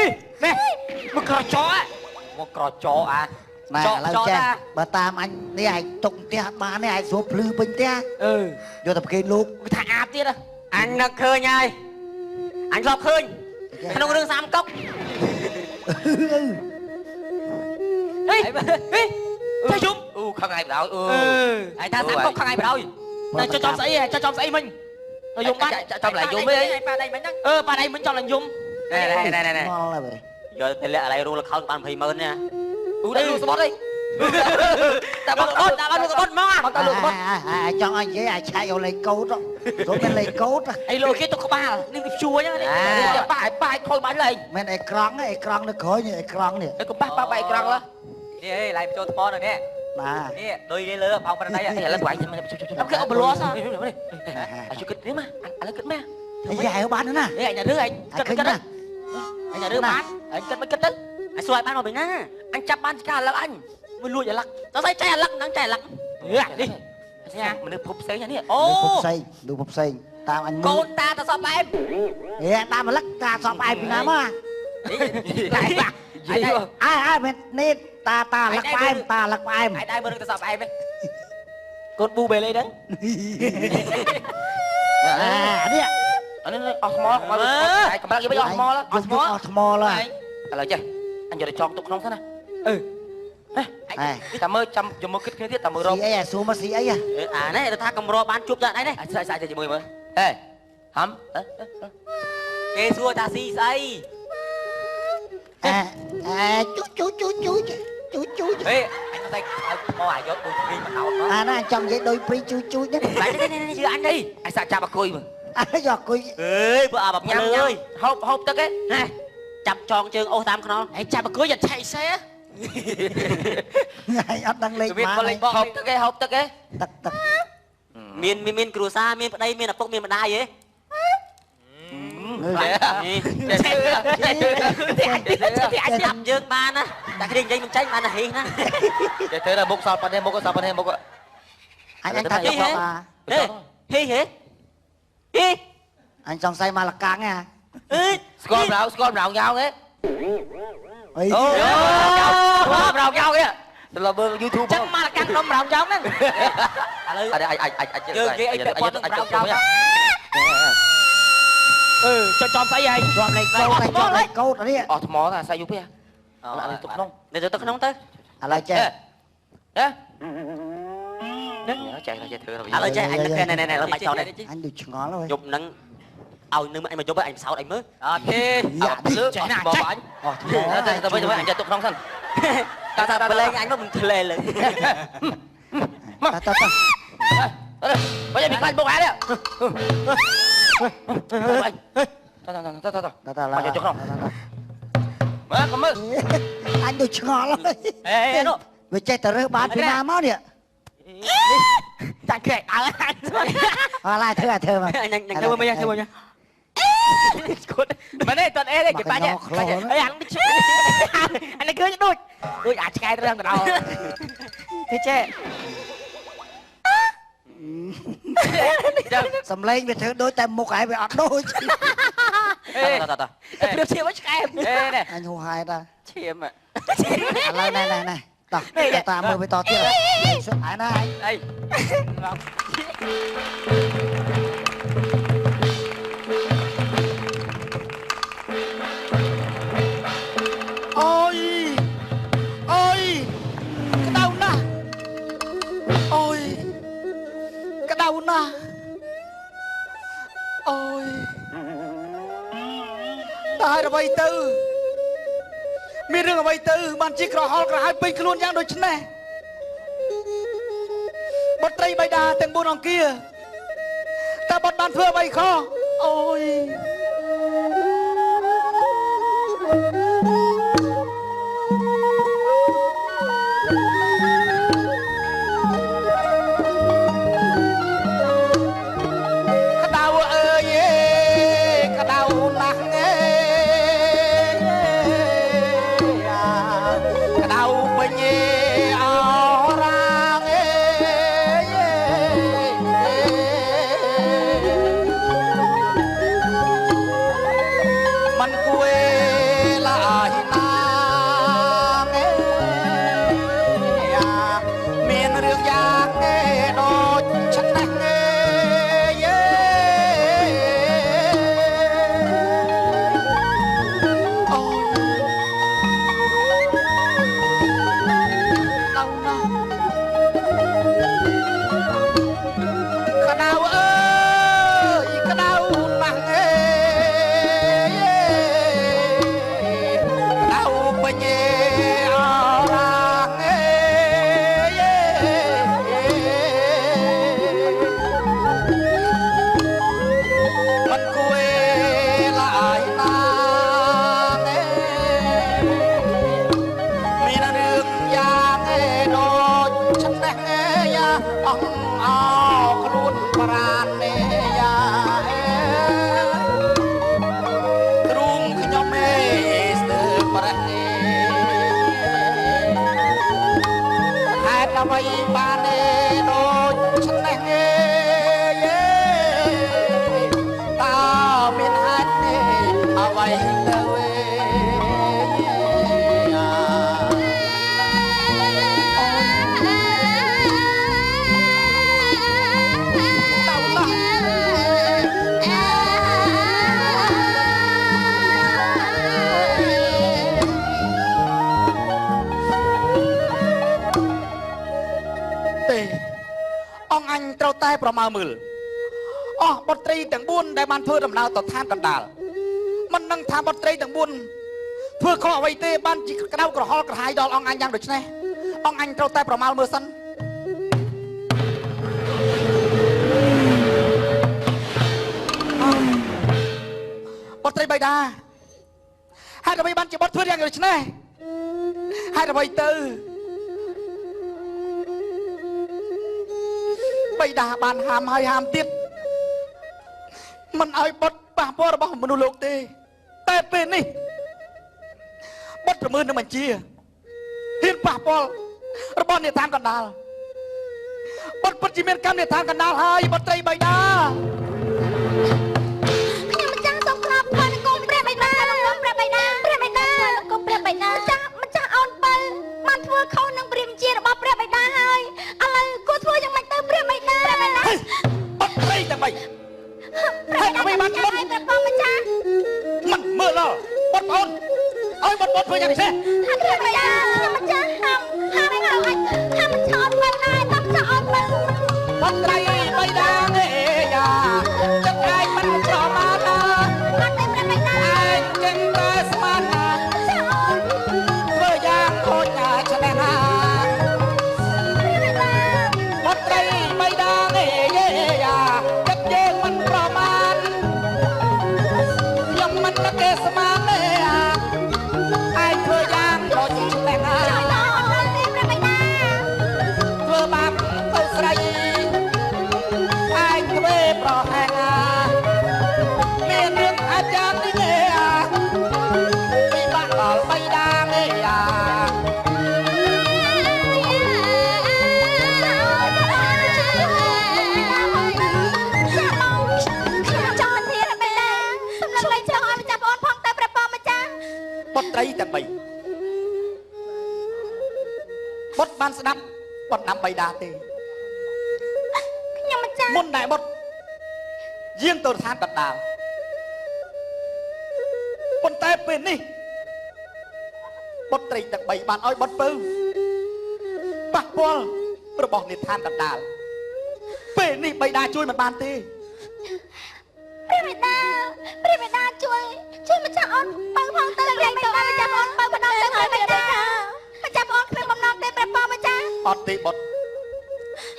នេះមកក្រចក មកក្រចកអា ណែឥឡូវចេះបើតាមអញនេះឯងទុកផ្ទះអត់បានទេឯងស្រួលភ្លឺពេញផ្ទះ អឺ យកតែប្រគេនលោក គេថាអាបទៀត អញនឹកឃើញហើយអញធ្លាប់ឃើញក្នុងរឿងសាមកុកហេហេចេះយំ អូខឹងឯងបណ្ដោយអឺ ឯងថាសាមកុកខឹងឯងបណ្ដោយតែចុចចំស្អីចុចចំស្អីមិញយំបាត់ ចំឡើងយំអី ប៉ាដៃមិញហ្នឹង អឺប៉ាដៃមិញចំឡើងយំណែណែណែណែ ងល់ហើយ យកទៅលាក់កន្លែងរោងល្ខោនបាន20ម៉ឺនណា អូដាក់លក់សបុតអី តែបងកត់ដាក់បានលក់សបុតមក បងតលក់សបុត ចង់ឲ្យនិយាយឲ្យឆែកយកលេខកូដសូមមានលេខកូដ អីលោកគេទៅក្បាលនេះវាជួអញ្ចឹង នេះប៉ាឲ្យប៉ាឲ្យខូចបាញ់លេង មិនអេក្រង់អេក្រង់នៅក្រោយនេះអេក្រង់នេះ អីកុំប៉ះប៉ះបែកក្រង់ឡា នេះអេឡៃចូលថ្មនៅនេះ បាទ នេះដូចនេះលើផងប្រណៃ ឥឡូវបាញ់ គេអបលស នេះអាជិះគិតនេះមកឥឡូវគិតមក អីឲ្យបានណា នេះអញរឿងអញគិតគិតអញរឿងបានអញគិតមិនគិតទៅអញសួរឲ្យបានមកពីណា អញចាប់បានឆ្កាឥឡូវអញ មួយលួចអាឡឹកតើស្អីចៃអាឡឹកហ្នឹងចៃអាឡឹកនេះ មនុស្សភពផ្សេងនេះ អូ ភពផ្សេងមនុស្សភពផ្សេងតាមអញ កូនតាតសពអែម ហេតាមអាឡឹកតាសពអែមពីណាមកអើអើមែននេះតាតាលឹកផ្អែមតាលឹកផ្អែម ឯងដែរមើលរឿងតសពអែមទេ កូនប៊ូបេលេហ្នឹង អានេះ អានេះអស់ថ្មកម្លាំងគេវិញអស់ថ្ម អស់ថ្មអស់ថ្មឡើយ ឥឡូវចេះអញយកទៅចងទុកក្នុងសិនណា អឺ តែមើលចាំយកមើលគិតគ្នាទៀតតែមើលរក ស៊ីអីអាសួរមកស៊ីអី អានេះទៅថាកម្របានជួបតែឯនេះ ស្អាតស្អាតជាមួយមើលហេហំ គេសួរថាស៊ីស្អី អែអែជូជូជូជូជូជូ ហេអញតែឲ្យមកអាយកដូចព្រីមកដោតមក អាណាចង់និយាយដូចព្រីជូជូហ្នឹង នេះនេះជឿអញនេះ អញសាក់ចាប់អាគុយមើល អញយកអាគុយ អើយបើអាប ញ៉ាំអើយហូបហូបទឹកឯង ណែចាប់ចងជើងអូសតាមខ្នល់ ឯងចាប់អាគុយយ៉ាឆៃសេ ឯងអត់ដឹងលេខបាន ហូបទឹកឯងហូបទឹកឯង ទឹកទឹក មានមានគ្រួសារមានប្តីមានឪពុកមានម្ដាយហ៎ ចាំយើងបានណាតែគ្នានិយាយមិនចេញបានណាហីណា ចេះធ្វើដល់មុខសល់ប៉ុណ្ណេះមុខសល់ប៉ុណ្ណេះមុខ អញអញថាទៅអា ហេហេហេ អញសង្ស័យមកលកាំងហ៎ អឺ ស្គាល់ម្ដងស្គាល់ម្ដងញ៉ោងហ៎ អី អូម្ដងញ៉ោងហ៎ទៅលើមើល YouTube ចឹងមកលកាំងដុំម្ដងញ៉ោងហ្នឹង ឥឡូវ អាចអាចអាច យើងនិយាយអីពាក់ព័ន្ធនឹងម្ដងញ៉ោង អឺចុចចំស្អីហើយ ជាប់លេខកូដជាប់លេខកូដនេះ អស់ថ្មថាសាយយូរពេក អត់ទុកក្នុង នេះទៅក្នុងទៅ ឥឡូវចេះ ហ៎ចេះចេះធ្វើ ឥឡូវចេះអញនឹកណែណែណែបាច់ចោលនេះ អញដូចឆ្ងល់ហើយ យប់ហ្នឹងឲ្យនឹងអញមកយប់អញសោតអញមើល អត់ទេ លើចេះណាចេះអញ អស់ថ្ម ទៅទៅវិញអញចាត់ទុកក្នុងសិន តើថាបលែងអញមកមិនធ្លែលើ មកតើតើ បើមិនខ្លាចបុកអានេះតើតើតើតើ តើតើ អញចុះក្នុងមើលកុំមើល អញដូចឆ្ងល់ហើយ អេនោះ វាចេះតែរើសបានពីណាមកនេះ ចាច់ក្រែកអើអញ អរឡាយធ្វើឲ្យធ្វើមក អញញធ្វើមកធ្វើមក ស្គត់មិនទេតអេទេគេបាច់បាច់អីអានេះអានេះឃើញដូចដូចអាចឆ្កែរឿងទៅដល់ទេចេះ សំឡេងវាធ្វើដូចតែមុខឯងវាអត់ដូច អេតតត ប្រៀបធៀបឲ្យឆ្កែ អេនេះ អញហូហែតា ឈាម ឥឡូវណែណែណែតោះតាមមើលវាតទៀតសុទ្ធឯណាឯង អី អូយអូយក្តៅណាស់អូយក្តៅណាស់អូយតើអ្វីទៅមានរឿងអ្វីទៅបានជាក្រហល់ក្រហាយពេញខ្លួនយ៉ាងដូចនេះបុត្រីបិតាទាំង4អង្គាតើបុត្របានធ្វើអ្វីខុសអូយក្តៅអើយក្តៅណាស់ក្តៅពេញ មើលអស់បុត្រីទាំង4ដែលបានធ្វើដំណើរទៅឋានកណ្ដាលមិនដឹងថាបុត្រីទាំង4ធ្វើខុសអ្វីទេបានជាក្តៅក្រហល់ក្រហាយដល់អង្គអញយ៉ាងដូចនេះអង្គអញត្រូវតែប្រមាលមើលសិនបុត្រីបៃតាហេតុអ្វីបានជាបុត្រធ្វើយ៉ាងដូចនេះហេតុអ្វីទៅបៃតាបានហាមហើយហាមទៀតមិនឲ្យបុត្រប៉ះពាល់របស់មនុស្សលោកទេតែពេលនេះបុត្រប្រមើលនឹងបញ្ជាហ៊ានប៉ះពាល់របស់នេឋានកណ្ដាលបុត្រពិតជាមានកម្មនេឋានកណ្ដាលហើយបុត្រីបៃតាខ្ញុំម្ចាស់សូមក្រាបថ្វាយបង្គំព្រះបិតាព្រះបិតាព្រះបិតាបង្គំព្រះបិតាម្ចាស់អូនបើបានធ្វើខុសនឹងព្រះបញ្ជារបស់ព្រះបិតាហើយឥឡូវគួរធ្វើយ៉ាងម៉េចទៅព្រះបិតាបុត្រីទាំងបីព្រះបិតាបានព្រះបងម្ចាស់មិនមើលដល់បុត្រប្អូនឲ្យបុត្រធ្វើយ៉ាងនេះព្រះបិតាខ្ញុំម្ចាស់ហាមហាមឲ្យហាមឆោតមើលដែរតាមឆោតមើលបុត្រីបិតាទេយ៉ាចិត្តឯងមិនប្រមាទណាអត់ទេព្រះបិតាឯងចេញតែស្មានណាធ្វើយ៉ាងខូចណាឆ្នេះណាព្រះបិតាបុត្រីបិតាទេយ៉ាចិត្តយើងមិនប្រមាទខ្ញុំមិននឹកគេស្មានទេឯងធ្វើយ៉ាងខូចឆ្នេះណាធ្វើបាបទៅស្រីឯងធ្វើប្រហែងមានរឿងអាចយ៉ាងនេះទេពិបាកដល់បៃតាទេអាបុត្រីទាំងបីបុត្របានស្ដាប់បណ្ដាំបៃតាទេខ្ញុំម្ចាស់មុនដែលបុត្រយាងទៅឋានកណ្ដាលប៉ុន្តែពេលនេះបុត្រីទាំងបីបានឲ្យបុត្រពៅប៉ះពាល់របស់និឋានកណ្ដាលពេលនេះបៃតាជួយមិនបានទេព្រះបិតាព្រះបិតាជួយជួយម្ចាស់អូនពៅផងទៅព្រះបិតាម្ចាស់អូនពៅម្ដងទៅព្រះបិតាម្ចាស់អូនគ្មានបំណងទេព្រះបងម្ចាស់អត់ទេបុត្រ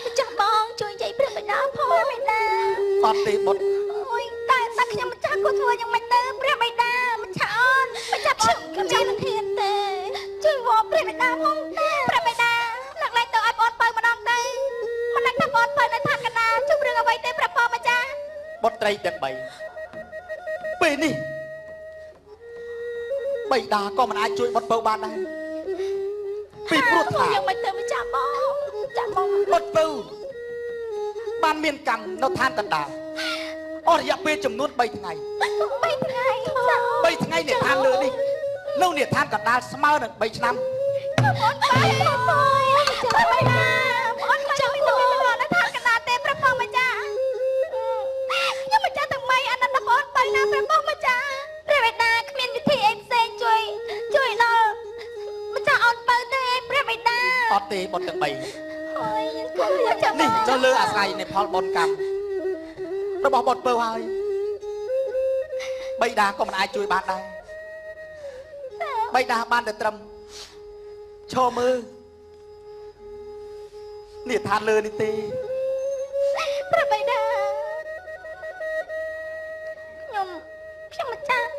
ម្ចាស់បងជួយនិយាយព្រះបិតាផងព្រះបិតាអត់ទេបុត្រអូយតែខ្ញុំម្ចាស់ក៏ធ្វើយ៉ាងម៉េចទៅព្រះបិតាម្ចាស់អូនម្ចាស់អូនខ្ញុំមិនហ៊ានទេជួយវល់ព្រះបិតាផងទេព្រះបិតាលើកលែងទៅឲ្យបងពៅម្ដងទៅមិនដឹងថាបងពៅនៅឋានកណ្ដាលជួបរឿងអ្វីទេព្រះបងម្ចាស់បុត្រីទាំងបីពេលនេះបៃតាក៏មិនអាចជួយបុត្រពៅបានដែរពីព្រោះថាយ៉ាងម៉េចទៅម្ចាស់បងចាស់បងបុត្រពៅបានមានកម្មនៅឋានកណ្ដាលអស់រយៈពេលចំនួន3ថ្ងៃ3ថ្ងៃ 3ថ្ងៃនៅឋានលើនេះនៅនិឋានកណ្ដាលស្មើនឹង3ឆ្នាំបងបងបងបងណាបងចាំមិនទៅនៅឋានកណ្ដាលទេព្រះបងម្ចាស់ខ្ញុំម្ចាស់ទាំងបីអាណិតដល់បងបើណាព្រះបងម្ចាស់ព្រះបិតាគ្មានវិធីអីផ្សេងជួយជួយដល់ម្ចាស់អូនបើទេព្រះបិតាអត់ទេបុត្រទាំងបីអូយគូចាំនេះចូលលើអាស្រ័យនៃផលបុណ្យកម្មរបស់បុត្រពៅហើយបៃតាក៏មិនអាចជួយបានដែរបៃតាបានតែត្រឹមឈរមើលនេះឋានលើនេះទេព្រះបិតាខ្ញុំម្ចាស់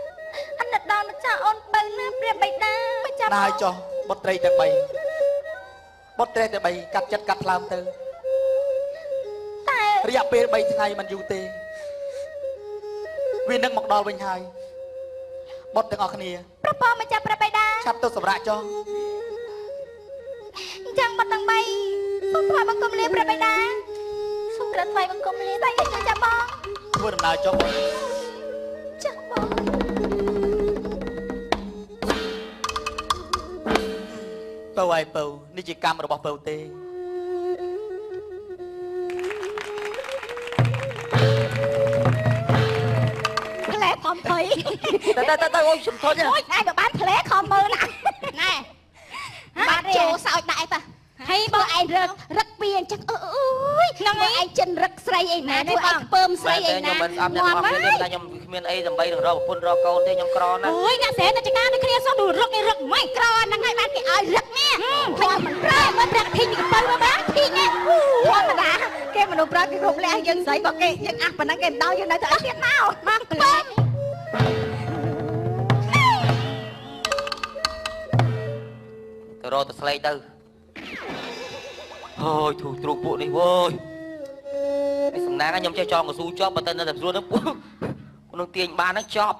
អាណិតដល់ម្ចាស់អូនបើណាព្រះបិតាម្ចាស់ណាយចុះបុត្រីទាំងបីបុត្រីទាំងបីកាត់ចិត្តកាត់ថ្លើមទៅតែរយៈពេល3ថ្ងៃមិនយូរទេវានឹងមកដល់វិញហើយបុត្រទាំងអស់គ្នាព្រះបងម្ចាស់ព្រះបិតាឆាប់ទៅសម្រាកចុះអញ្ចឹងបុត្រទាំងបីសូមថ្វាយបង្គំលាព្រះបិតាសូមក្រាបថ្វាយបង្គំលាតែខ្ញុំចាបងធ្វើដំណើរចុះចាបងពៅហើយពៅនេះជាកម្មរបស់ពៅទេ ខំភ័យ ទៅអូយសុំថតអូយឯងក៏បានផ្លែខំមើលណាណែបានចូលសោចដែរតា ហើយបងឯងរឹករឹកពីអញ្ចឹងអើយហ្នឹងឯងចិនរឹកស្រីអីណាធ្វើឲ្យខ្ពើមស្រីអីណា ខ្ញុំមិនស្អប់អ្នកអស់គ្នាទេ តែខ្ញុំគ្មានអីដើម្បីនឹងរកប្រពន្ធរកកូនទេ ខ្ញុំក្រណាស់ អូយអ្នកស្រែតែចការដូចគ្នាសោះ រឹកឯរឹកមិនក្រហ្នឹងហើយ បានគេឲ្យរឹកនេះ មិនមិនប្រែមើលប្រាក់ធីងកពៅមើលបាទធីង ធម្មតាគេមនុស្សប្រើគេគ្រប់លះយើងស្រី បើគេយើងអះប៉ុណ្ណឹងគេមិនដល់ យើងនៅតែអីទៀតមកមកខ្ពើម ទៅរកទៅស្លេកទៅ ហើយធូទ្រូពួកនេះវើយ នេះសំណាងខ្ញុំចេះចងកស៊ូជាប់ បើទៅនៅតែស្រួលហ្នឹង ពួកនឹងទាញបានហ្នឹងចប់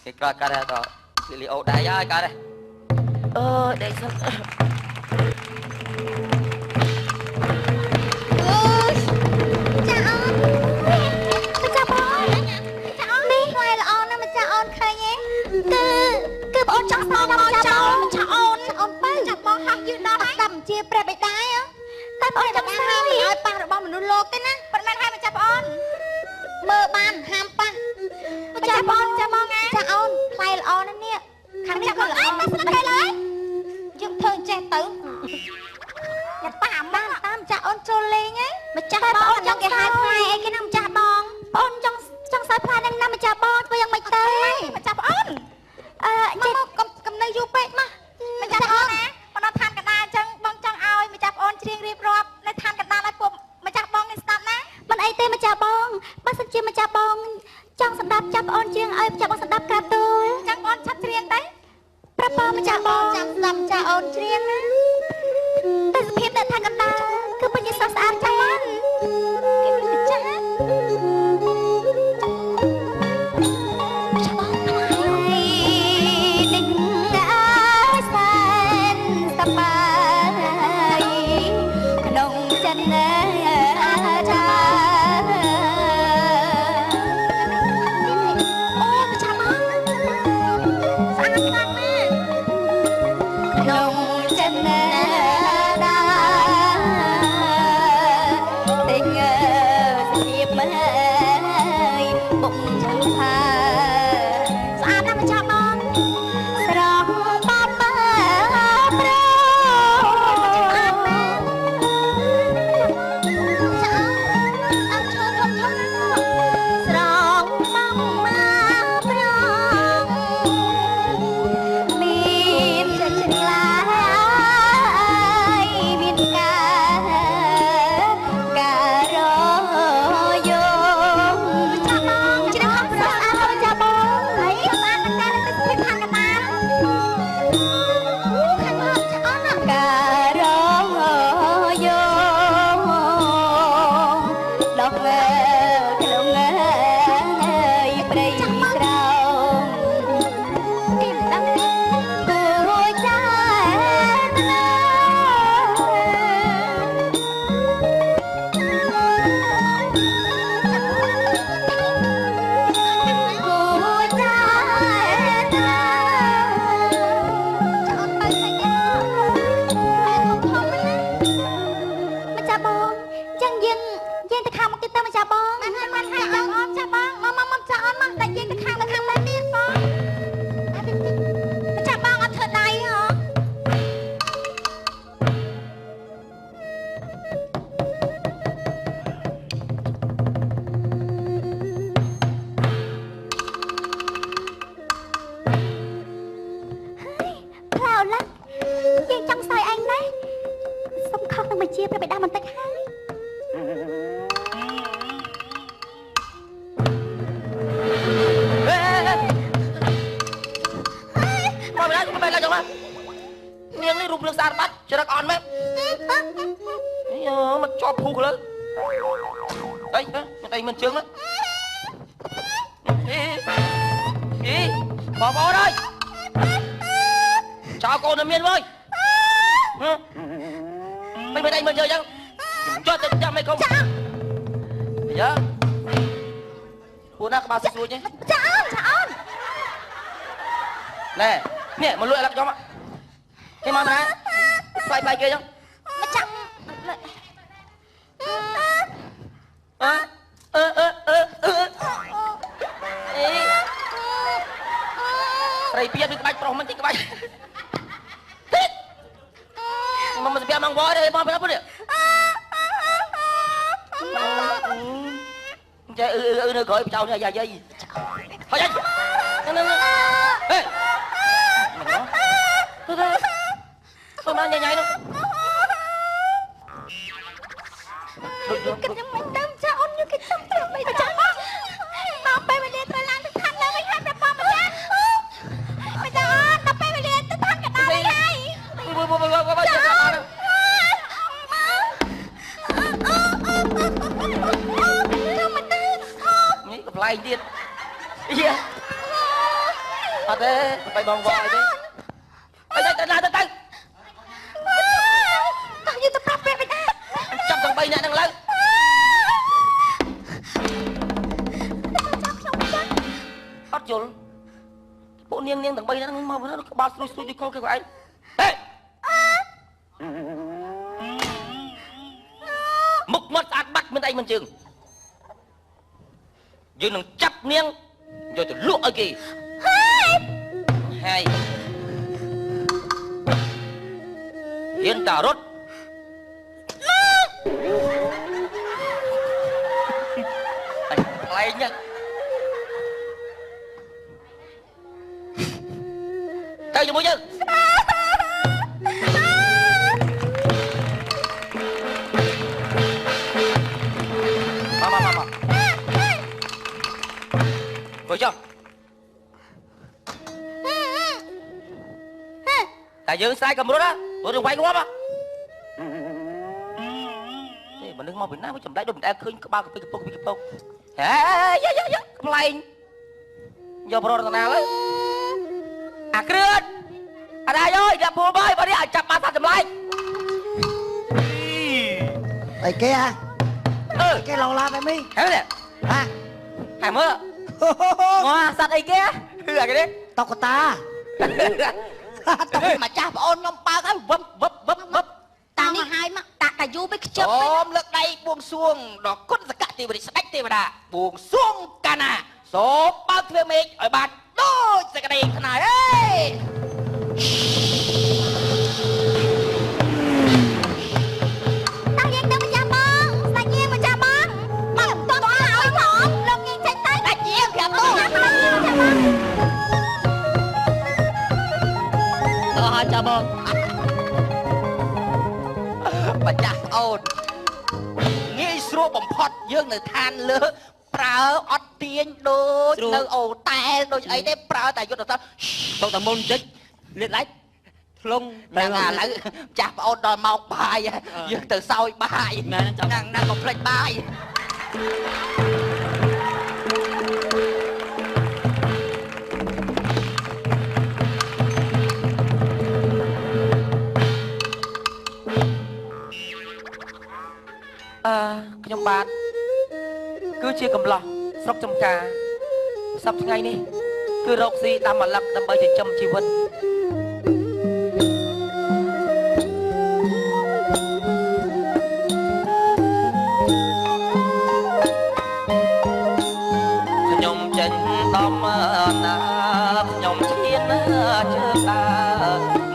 គេក្រោយកាត់តលីអូដៃហើយកាត់ហើយ អើយដេកសិន ចាអូន ម្ចាស់បង ចាអូននេះផ្លែល្អណាស់ ម្ចាស់អូនឃើញទេ គឺគឺបងអូនចង់ស្មោះដល់ម្ចាស់បង ម្ចាស់អូន អូនបើចាំបងហោះយឺតដល់ហើយ ស្ដាប់ជាព្រះបិតា តែបងអូនចង់ស្មោះឲ្យប៉ះរបស់មនុស្សលោកទេណា ប៉ុន្មានហើយម្ចាស់បងអូនមើលបានហាមប៉ះ ម្ចាស់បង ចាំបងណា ចាអូន ផ្លែល្អណាស់នេះ ខាងនេះក៏ល្អ មកស្ដាប់គេឡើយ យើងធ្វើអញ្ចេះទៅ យ៉ាប៉ះតាមតាម ចាអូនចូលលេងហ៎ ម្ចាស់បងអូនចង់គេហៅផ្លែអីគេណា ម្ចាស់បង បងអូនចង់ចង់សើផ្លែនឹងណា ម្ចាស់បងធ្វើយ៉ាងម៉េចទៅ ម្ចាស់បងអូន អឺចេះមកកុំកុំនៅយូរពេក មកម្ចាស់បងណា មកដល់ឋានកណ្ដាលអញ្ចឹង បងចង់ឲ្យម្ចាស់បងអូនច្រៀងរៀបរាប់នៅឋានកណ្ដាលឲ្យពួកម្ចាស់បងនេះស្ដាប់ណា មិនអីទេម្ចាស់បង បើសិនជាម្ចាស់បងចង់ស្ដាប់ ចាប់អូនច្រៀងឲ្យម្ចាស់បងស្ដាប់ក្រាបទូល អញ្ចឹងបងឆាប់ច្រៀងទៅ ប្រាប់បងម្ចាស់បងចាំស្ដាប់ម្ចាស់អូនច្រៀងណា តែសភាពនៅឋានកណ្ដាលគឺពិតជាស្រស់ស្អាតចាំបង គេមានម្ចាស់ ម្ចាស់បងផ្លែ ដេញអើយសែនសប្បាយក្នុងចិនចា អូម្ចាស់បងស្អាតខ្លាំងណាស់ ក្នុងចិនដាទិញសភាពមើយបុកផា ស្អាតណាស់ម្ចាស់បង ស្រស់បបប្រ ស្អាតមែនចាអូន អើឈើធំធំណាស់ ស្រងមកមកប្រងមានឆ្លាយមានការការរយង ម្ចាស់បងជ្រាបខំស្រស់ស្អាតណាស់ម្ចាស់បងហើយស្អាតមែនតើនៅសភាពឋានកណ្ដាលអូខាងមកចាអូនណា ការរយងដោះក្នុងអើយព្រៃស្រោង គេមិនដឹងទេ គួចាតនាគួចាតនា ចាអូនទៅឃើញទេផ្លែធំធំណាម្ចាស់បងចឹងយើងយើងទៅខាងមុខទៀតទៅម្ចាស់បង បានហើយបានហើយ អូនចាស់បង មកមកមកចាអូនមក ដាក់យើងទៅខាងទៅខាងទៅទៀតបង ម្ចាស់បងអត់ធ្វើដៃហ៎ ផ្លែអូឡាយើងចង់សើយឯងណាស់ សុំខុសនឹងបញ្ជាព្រះបិតាបន្តិចហើយ ហេមកវិញមកវិញឡើងចុះមកនាងនេះរូបរាងស្អាតបាត់ ច្រឹកអន់មែន អឺមកជាប់ភូកលើអីមិនអីមិនជើងណាអីអីបងប្អូនអើយ ចោលកូននៅមានវើយ មិនមិនអីមិនជើងចឹង ចុះទៅចាំមិនកុំចាយ៉ាពួកណាក្បាលស្រួចទេ ចាអូនចាអូន ណែនេះមកលួចអាឡឹកខ្ញុំគេមកណា ផ្លាយផ្លាយគេចឹង ម្ចាស់ អើអឺអឺអឺអឺអេស្រីពៀបដូចក្បាច់ប្រុសមិនតិចក្បាច់តិច សំភារម៉ងវទេបងប្រាប់នេះចេះអឺអឺនៅក្រោយចោលនេះយ៉ាយាយហើយហ្នឹងហេទៅទៅទៅមកញ៉ៃញ៉ៃនោះ គិតយ៉ាងម៉េចទៅចាអូន ខ្ញុំគេចង់ប្រាប់បីចាបង ដល់ពេលវេលាត្រូវឡើងទៅឋានលើវិញហើយ ព្រះបងម្ចាស់ ម្ចាស់អូន ដល់ពេលវេលាទៅឋានកណ្ដាលហើយ មួយមួយមួយចានេះកំ pl ែងទៀតយាអត់ទេ បីបងវអីទេ ទៅទៅទៅទៅ តោះ យើងទៅប្រាប់ព្រះបិតា ចាប់ទាំង3នាក់ហ្នឹងឡើយ អត់យល់ពួកនាងនាងទាំង3នាក់ហ្នឹងមកក្បាលស្រួយស្រួយដូចកលគេឯងហេ មុខមាត់ស្អាតបាត់ មិនអីមិនជើង យើងនឹងចាប់នាងយកទៅលក់ឲ្យគេហើយ ហ៊ានតារត់ អញខ្លែងណាទៅជាមួយយើង មកមកមកមកចុះ តែយើងស្រែកកម្រុតណា ព្រោះយើងវាយងាប់ទេ មនុស្សមកពីណាវាចម្លែកដូចមិនដែលឃើញ ក្បាលកពីកពុកពីកពុក ហេយ៉ាយ៉ាយ៉ា កំ pl ែងយកប្ររតនាឡើយ អាគ្រឿនអាដាយអើយ អ្នកភូមិអើយ បើនេះឲ្យចាប់បានថាចម្លែក អីគេហ่ะ អឺ គេឡងឡាបែបនេះ ហេនេះ ហ่ะ ហែមើលងសត្វអីគេហឺអាគេនេះ តុកតា តុកម្ចាស់ប្អូនខ្ញុំបើកហើយ វឹបវឹបវឹបវឹប តានេះហើយមកតាតាយូរទៅខ្ជិប អូមលើកដៃបួងសួងដល់គុណសកទេវរាជស្ដេចទេវតា បួងសួងកាណាសូមបើកទ្វារមេឃឲ្យបានដូចសេចក្តីខ្នើយអេ តោះយើងទៅម្ចាស់បង ស្ដេចយាងម្ចាស់បង បើមិនទាន់ហើយផង លោកយាងចេញទៅ ស្ដេចយាងប្រាប់ទូ ស្ដេចយាងម្ចាស់បង អស់ហើយចាបង ម្ចាស់ប្អូនងាយស្រួលបំផុត យើងនៅឋានលើប្រើអត់ទាញដូចនៅអូតែលដូចអីទេ ប្រើតែយុទ្ធសាស្ត្រ បុកតែមុនបន្តិចលាតឡៃធ្លុង ហ្នឹងឥឡូវចាស់ប្អូនដល់ម៉ោងបាយ យើងទៅសោយបាយហ្នឹងហ្នឹង កុំភ្លេចបាយ អឺខ្ញុំបាទគឺជាកំឡោះស្រុកចំការ សប្តាហ៍ថ្ងៃនេះគឺរកស៊ីដាំម្លឹកដើម្បីចិញ្ចឹមជីវិត ខ្ញុំចេញដំណា ខ្ញុំឈានជើងដើរ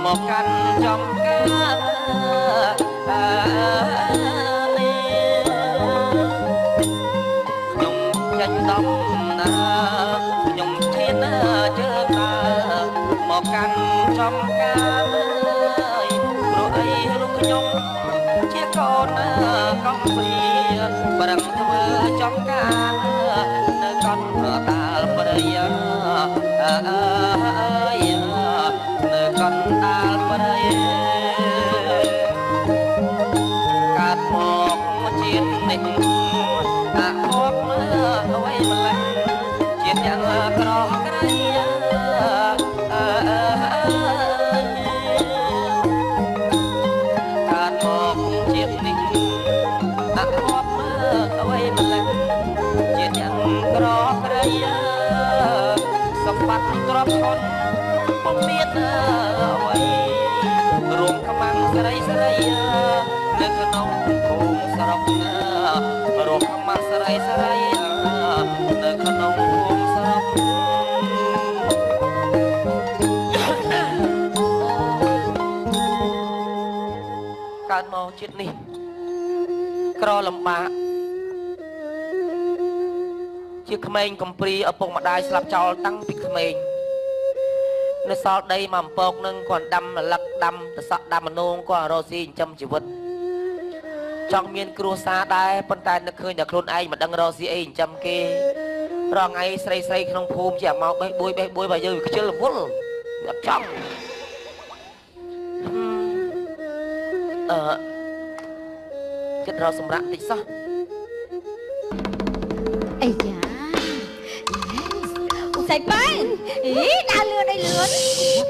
មកកាន់ចំការ ខ្ញុំចេញដំណា ខ្ញុំឈានជើងដើរមកកាន់ចំការ ព្រោះអីរូបខ្ញុំជាកូនកំព្រា ប្រឹងធ្វើចំការនៅកណ្ដាលព្រៃ អើយនៅកណ្ដាលព្រៃ កើតមកជាតិនេះអាខប់មើអ្វីម្លេះ ជាតិយ៉ាងក្រក្រៃ អើកើតមកជាតិនេះអាខប់មើអ្វីម្លេះ ជាតិយ៉ាងក្រក្រៃ សម្បត្តិទ្រព្យធនពុំមានអ្វី រួមខ្មាំងស្រីស្រីនៅក្នុងភូមិស្រុក រួមខ្មាំងស្រីស្រីនៅក្នុងភូមិស្រុក ជាតិនេះក្រលំបាកជាក្មេងកំព្រាឪពុកម្ដាយស្លាប់ចោលតាំងពីក្មេងនៅសល់ដីមកអំពកនឹងគាត់ដាំរលឹកដាំតសក់ដាំមនោងគាត់រកស៊ីចិញ្ចឹមជីវិតចង់មានគ្រួសារដែរប៉ុន្តែនឹកឃើញតែខ្លួនឯងមិនដឹងរកស៊ីអីចិញ្ចឹមគេរាល់ថ្ងៃស្រីស្រីក្នុងភូមិជាមកបេះបួយបេះបួយបើយើងវាខ្ជិលរវល់វាអត់ចង់អឺគិតរកសម្រាប់តិចសោះអីយ៉ាស្អីបើអីដើរលឿនអីលឿន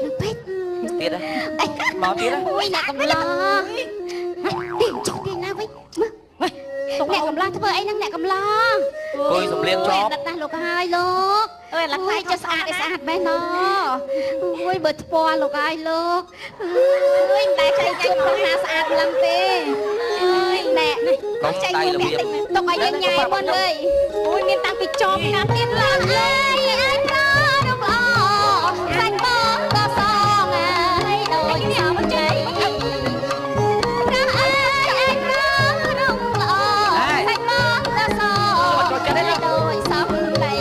នឹងពេកទៀតមកទៀតអូយអ្នកកំឡោះទីចុះទីណាវិញមើលអ្នកកំឡោះធ្វើអីហ្នឹងអ្នកកំឡោះគួយសំលៀងជាប់ណាស់លោកហើយលោកអើយឡាក់ចុះស្អាតស្អាតមែនណអូយបើថ្ពាល់លោកហើយលោកអើយមិនដែលចៃជួបផងណាស្អាតម្លឹងទេអើយណែកុំដៃរបៀបទុកឲ្យយើងញ៉ែមុនអើយអូយមានតាំងពីចប់ណាទៀតឡើងអើយអើយប្ររំល្អសាច់បងក៏សងអើយដូចសំជ័យប្រអើយអើយប្ររំល្អសាច់បងក៏សងដូចសំដី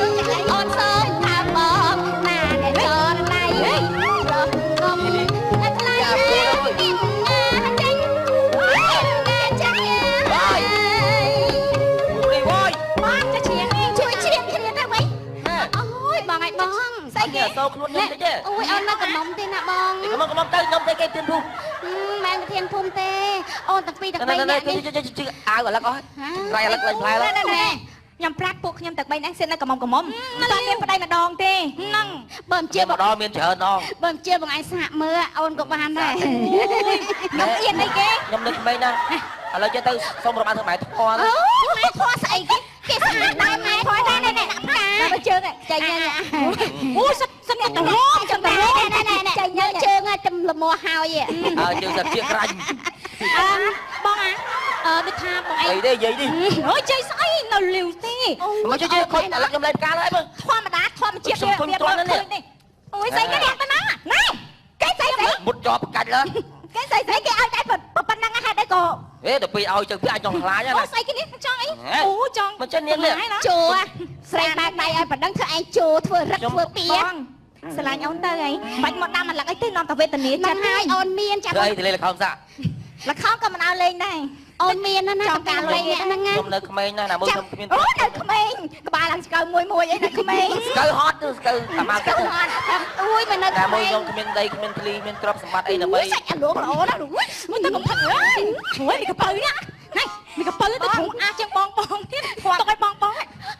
អូនសូមថាបងណាអ្នកចរណៃរស់កុំថ្លៃមានណាចេញណាចាញ់បងจะច្រៀងជួយច្រៀងគ្នាទៅវិញអូយបងឲ្យបងស្អីគេសោខ្លួនខ្ញុំតិចទេអូយអត់នៅកំមុំទេណាបងកំមុំទៅខ្ញុំទៅគេធានភូមិមិនមែនធានភូមិទេអូនទាំងពីរទាំងបីនាក់នេះអាវអាលឹកអស់ក្រៃអាលឹកលេងផ្លែឡើយខ្ញុំប្រាប់ពួកខ្ញុំទាំងបីនាក់សិននៅកំមុំកំមុំមិនមានប្តីម្ដងទេហ្នឹងបើមិនជាម្ដងមានច្រើនដងបើមិនជាបងឯងសាកមើលអូនក៏បានដែរខ្ញុំអៀនអីគេខ្ញុំនឹកក្មេងណាស់ឥឡូវចេះទៅសុំរបាំធ្វើម៉ែថ្មអូម៉ែថ្មស្អីគេគេស្អាតដែរម៉ែថ្មដែរណែដាក់ផ្កាបើជើងចាញ់អូសិតសិតអ្នកតរោមចឹងតរោមណែណែណែចាញ់ជើងចំលមហើយអើជើងសិតជាក្រាញ់អឺបងអាអឺដូចថាបងឯងអីទេយាយនេះអូយជ័យស្អីនៅលាវទេមកជ័យខូចឥឡូវខ្ញុំលែងផ្កាហើយមើលធម្មតាធម្មជាតិវាឃើញនេះអូយស្អីគេអ្នកប៉ុណ្ណឹងណែគេស្អីស្អីមុតជាប់កាច់ឡើយគេស្អីស្អីគេឲ្យតែប៉ុណ្ណឹងហេតុអីក៏ហេដល់ពេលឲ្យចឹងវាអាចចង់ខ្លាចណាអូស្អីគេនេះចង់អីអូចង់មិនចឹងនាងនេះជោស្រីបើកដៃឲ្យប៉ុណ្ណឹងធ្វើឯងជោធ្វើរឹកធ្វើពីស្រឡាញ់អូនទៅអីបាច់មកដាំអាឡឹកអីទេនាំតែវេទនាចិត្តហើយអូនមានចាំអីទៅលេងល្ខោនសាក់ល្ខោនក៏មិនឲ្យលេងដែរអូនមានណាចង់ការលេងអ្នកហ្នឹងណាខ្ញុំនៅក្មេងណាស់ណាមើលខ្ញុំគ្មានអូនៅក្មេងក្បាលឡើងស្កៅមួយមួយអីនៅក្មេងស្កៅហត់ស្កៅអាម៉ាស្កៅហត់អូយមិននៅក្មេងណាមើលខ្ញុំគ្មានដីគ្មានធ្លីមានទ្រព្យសម្បត្តិអីដើម្បីសាច់អាលងល្អណាស់មួយទៅកំផឹកអើយមួយមានកពៅណាហេមានកពៅទៅជ្រុងអាជាងបងបងទៀតទុកឲ្យបងបង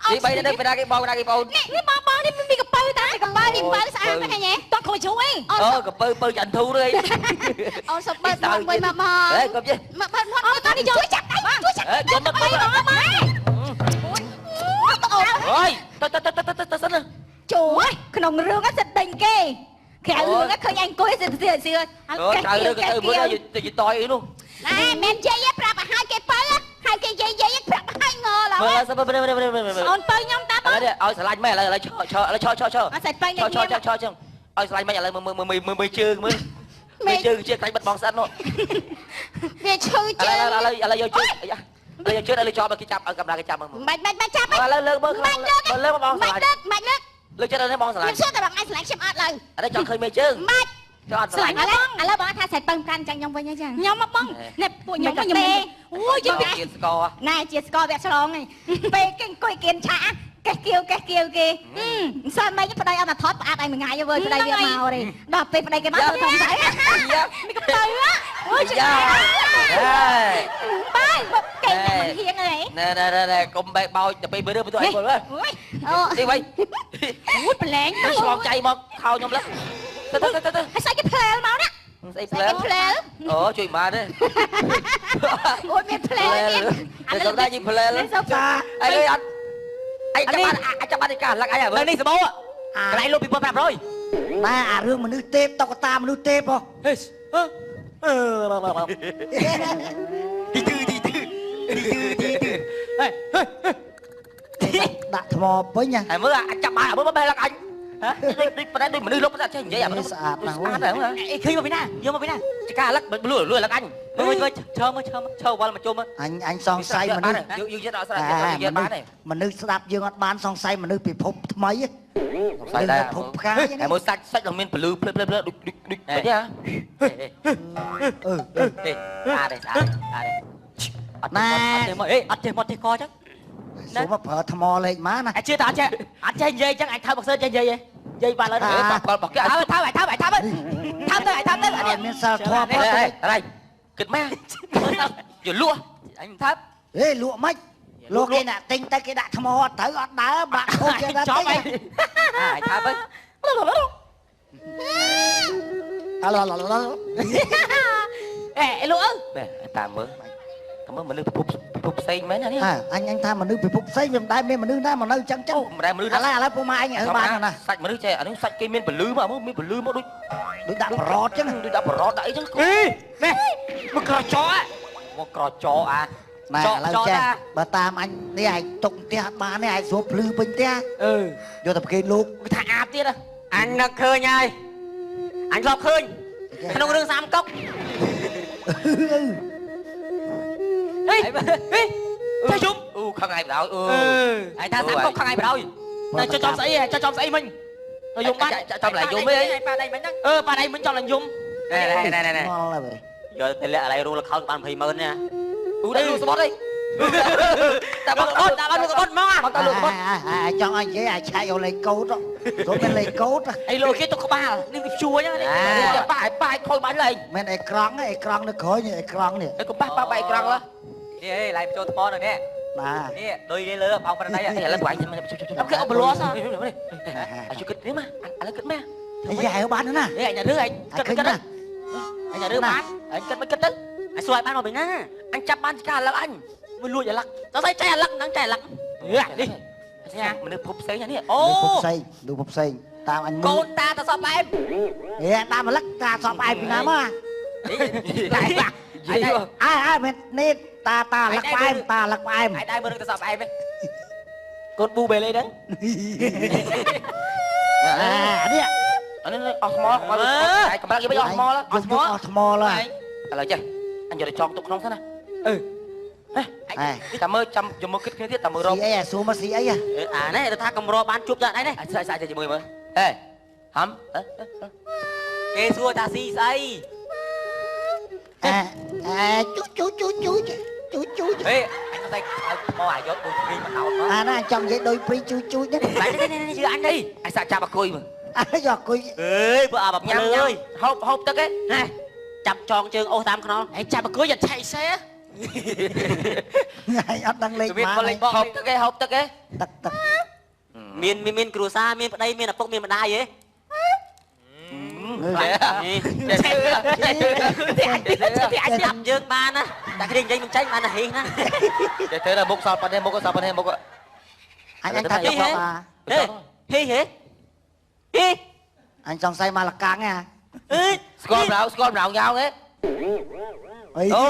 ទីបីទៅពីណាគេបងណាគេបងនេះនេះបងបងនេះមានកពៅតាកពៅនេះពៅស្អាតហ្នឹងហ៎តោះខូចជ្រុងអីអូកពៅពៅចន្ទធូឬអីអូនសុំបើកមាត់មួយមកបងហេកុំជិះមកបើកមាត់អូននេះជួយចាប់ដៃជួយចាប់ហេកុំមកបងបងអូយទៅទៅទៅទៅទៅសិនជួយក្នុងរឿងហ្នឹងសិតដេញគេក្រៅរឿងហ្នឹងឃើញឯងអង្គុយសិតសៀសៀអូក្រៅរឿងទៅមើលទៅយតយអីនោះណែមិនយាយប្រាប់ឲ្យហើយគេពៅហើយគេយាយយាយប្រាប់ឲ្យងឡើយមើលសិនមើលអូនពៅខ្ញុំតាបងឥឡូវឲ្យស្រឡាញ់ម៉េចឥឡូវឥឡូវឈរឥឡូវឈរឈរឈរអត់សាច់ពៅ ឈរឈរឈរចឹងឲ្យស្រឡាញ់ម៉េចឥឡូវមើលមើលមើលជើងមើលមើលជើងជាខ្លាញ់បិទបងស្អិតនោះវាឈឺជើងឥឡូវឥឡូវយកជើងឥឡូវយកជើងឥឡូវជាប់គេចាប់ឲ្យកាមេរ៉ាគេចាប់មើលមិនមិនចាប់ ឥឡូវលើកមើលលើកបងស្រឡាញ់ លើកមិនលើកលើកចិត្តដល់នេះបងស្រឡាញ់ ខ្ញុំសួរតែបងឯងស្រឡាញ់ខ្ញុំអត់ឡើយ អត់ចង់ឃើញមេជើង មិន ចង់អត់ស្រឡាញ់ ឥឡូវបងថាសាច់ពឹងកាន់ចាញ់ខ្ញុំវិញហើយចាខ្ញុំមកបងនេះពួកខ្ញុំខ្ញុំអូយ ជាស្ករ ណែជាស្ករវគ្គឆ្លងឯងពេលគេអង្គុយគៀនឆាកេះគៀវកេះគៀវគេមិនសល់មិនប្តីអត់មកថតផ្អាប់ឯងមួយថ្ងៃវើប្តីវាមកទេដល់ពេលប្តីគេមកធ្វើធំស្អីមានកពៅអូយ យ៉ា បាយគេមិនហៀងអី ណែណែណែកុំបែកបោចទៅពេលមើលរឿងទៅអីគាត់អូទីវិញ អូយប្រឡែង ឆ្លងចៃមកខោខ្ញុំលើទៅទៅទៅទៅ ហើយស្អីគេផ្លែលមកណា ស្អីផ្លែល ផ្លែល អូជួយបានទេ អូយមានផ្លែលទៀត អានេះដែរយីផ្លែល ចា អីអត់អីចាំបានចាំបានការលឹកអី នៅនេះសបោកន្លែងលុប2500 ណែអារឿងមនុស្សទេពតុក្កតាមនុស្សទេពហ៎ ហេអឺទីទីទីទីទីទីហេ ដាក់ថ្មពេញ ហើយមើលចាប់បានមើលបេះលឹកអញ ដូចប្រែដូចមនុស្សលុបតែចេះនិយាយអាមនុស្ស ស្អាតណាស់ ស្អាតហ្នឹង អីឃើញមកពីណាយកមកពីណា ចកាលឹកលួលួលឹកអញ មើលមើលឈើមើលឈើឈើវល់មកជុំ អញសង្ស័យមនុស្ស យើងយកអត់ស្រាប់យកបានទេ មនុស្សស្ដាប់យើងអត់បានសង្ស័យមនុស្សពិភពថ្មី សង្ស័យដែរ ពិភពផ្កាយ តែមើលសាច់សាច់ឡើងមានពលឺភ្លឺភ្លឺភ្លឺដូចដូចដូចទេហ៎ អឺ ទេស្អាតទេស្អាតស្អាតទេអត់ចេះមកអេអត់ចេះមកចេះកចឹង សូមមកប្រើថ្មលេខម៉ាណា អញជឿថាអត់ចេះអត់ចេះនិយាយចឹងអញថើបមកសើចេះនិយាយហ៎និយាយបានឡើយ បកបកគេ ថើបថើបថើបថើបថើបទៅថើបទៅ អត់មានសិលធម៌ អីអីគិតម៉ែយកលក់ អញថើប ហេលក់មិនលោកគេអ្នកទិញទៅគេដាក់ថ្មអត់ត្រូវអត់ដើរបាក់ខូចគេដាក់ទិញ អញថើបទៅ អឡឡឡ អេលក់អើ ណែតាមមើលតាមមើលមនុស្សពិភពពិភពផ្សេងមែនណានេះ អញអញថាមនុស្សពិភពផ្សេងវាមិនដែលមានមនុស្សណាមកនៅចឹងចឹង មិនដែលមនុស្ស ឥឡូវឥឡូវពុកម៉ែអញឲ្យបានណា សាច់មនុស្សចេះអានេះសាច់គេមានពលឺមកមានពលឺមកដូច ដូចដាក់ប្រតចឹង ដូចដាក់ប្រតដាក់អីចឹង អេនេះមកក្រចកមកក្រចកអា ណែឥឡូវចេះបើតាមអញនេះឯងទុកផ្ទះអត់បានទេឯងស្រួលភ្លឺពេញផ្ទះ អឺ យកតែប្រគេលោក គេថាអាបទៀត អញនឹកឃើញហើយអញធ្លាប់ឃើញក្នុងរឿងសាមកុក ហេហេចេះយំ អូខឹងឯងបណ្ដោយអឺ ឯងថាសាមកុកខឹងឯងបណ្ដោយតែចុចចំស្អីចុចចំស្អីមិញទៅយំបាត់ ចំឡើងយំអី ប៉ាដៃមិញហ្នឹងអឺប៉ាដៃមិញចំឡើងយំ ណែណែណែណែ ងល់ហើយ យកទៅលាក់ឥឡូវរូលខោនបាន20ម៉ឺនណា អូដាក់លក់សបុតអី តែបងអូនដាក់បានលក់សបុតមក បងតលក់សបុត ចង់ឲ្យនិយាយឲ្យឆែកយកលេខកូដចូលមានលេខកូដ អីលោកគេទៅក្បាលនេះវាជួចឹង នេះប៉ាប៉ាខូចបាញ់លេង មិនអេក្រង់អេក្រង់នៅក្រោយនេះអេក្រង់នេះ អីកុំប៉ះប៉ះបែកក្រង់ឡា នេះអេឡៃចូលថ្មនៅនេះ បាទ នេះដូចនេះលើបងប្រណៃ ឥឡូវបាញ់ខ្ញុំ គេអបលស អាជគិតនេះមកឥឡូវគិតមក អីយ៉ាឲ្យបានណា នេះអញរឿងអញគិតគិតអញរឿងបានអញគិតមិនគិតទៅ អញសួរឲ្យបានមកពីណា អញចាប់បានចកាឥឡូវអញ មួយលួចអាឡឹក តើស្អីចៃអាឡឹកហ្នឹងចៃអាឡឹក នេះមនុស្សភពផ្សេងនេះ អូ ភពផ្សេងមនុស្សភពផ្សេងតាមអញមើល កូនតាតសពអែម ហេតាមអាឡឹកតាសពអែមពីណាមកអើអើមែននេះតាតាលឹកផ្អែមតាលឹកផ្អែម ឯងដែរមើលរឿងតសពអែមទេកូនប៊ូបេលេហ្នឹង អានេះ អានេះអស់ថ្មកម្រិតគេអស់ថ្ម អស់ថ្មអស់ថ្មឡើយ ឥឡូវចេះអញយកទៅចងទុកក្នុងសិនណា អឺ ហេតាមមើលចាំយកមើលគិតគ្នាទៀតតាមមើលរក ស៊ីអីអាសួរមកស៊ីអី អានេះទៅថាកម្របានជួបតែឯនេះ ស្អាតស្អាតជាមួយមើលហេហំ គេសួរថាស៊ីស្អី អែអែជូជូជូជូជូជូ ហេអញតែឲ្យមកអាយកដូចព្រីមកដោតមក អាណាចង់និយាយដូចព្រីជូជូហ្នឹង នេះនេះជឿអញនេះ អញសាក់ចាប់អាគុយមើល អើយកអាគុយ អេបើអាប ញ៉ាំ លើយ ហូបហូបទឹកឯង ណែចាប់ចងជើងអូសតាមខ្នល់ ឯងចាប់អាគុយយ៉ាឆៃសេ ឯងអត់ដឹងលេខម៉ា ហូបទឹកឯងហូបទឹកឯង ទឹកទឹក មានមានគ្រួសារមានប្តីមានឪពុកមានម្ដាយហ៎ អាចចាប់យើងបានណាតែគ្នានិយាយមិនចេញបានណាហេណា ចេះធ្វើដល់មុខសល់ប៉ុណ្ណេះមុខសល់ប៉ុណ្ណេះមុខ អញអញថាយកមក ហេហេហេហេ អញចង់សៃមកលកាំងហ៎ អេ ស្គាល់ប្រៅស្គាល់ប្រៅញ៉ោងហ៎ អី អូ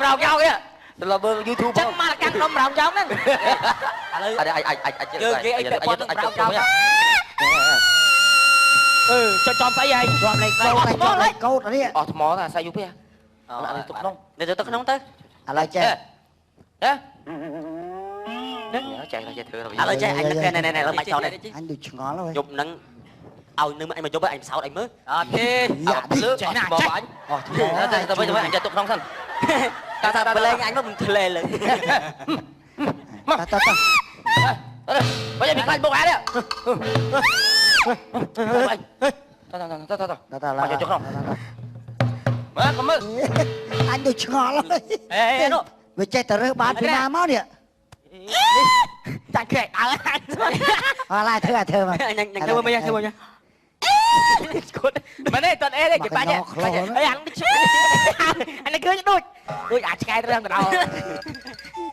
ប្រៅញ៉ោងហ៎ទៅលើមើល YouTube ចឹងមកលកាំងនំប្រៅញ៉ោងហ្នឹង ឥឡូវ អាចអាចអាច យើងនិយាយអីពាក់ព័ន្ធនឹងប្រៅញ៉ោង អឺចុចចំស្អីហើយ ជាប់លេខកូដជាប់លេខកូដនេះ អស់ថ្មតាសាយយូរពេកអត់ទុកក្នុង នេះទៅក្នុងទៅ ឥឡូវចេះ ហេចេះចេះធ្វើ ឥឡូវចេះអញនឹកណែណែណែបាច់ចោលនេះ អញដូចឆ្ងល់ហើយ យប់ហ្នឹងឲ្យនឹងអញមកយប់អញផ្សោតអញមើល អត់ទេ លើចេះណាចេះអញ អស់ថ្ម ទៅទៅទៅអញចាត់ទុកក្នុងសិន តាថាបលែងអញមកមិនធ្លែលើ មក តតត បើយ៉ាងមិនខ្លាចបុកអានេះតតតតត តតឡើ យចុះក្នុងមើលកុំមើល អញដូចឆ្ងល់ហើយ អេនោះ វាចេះតែរើសបានពីណាមកនេះ ចាញ់ក្រែកអើអញ អរឡាយធ្វើឲ្យធ្វើមក អញញធ្វើមកធ្វើមក គាត់មិនទេតអេទេគេបាច់អីអានអានេះឃើញដូចដូចអាចឆ្កែត្រឹមទៅដល់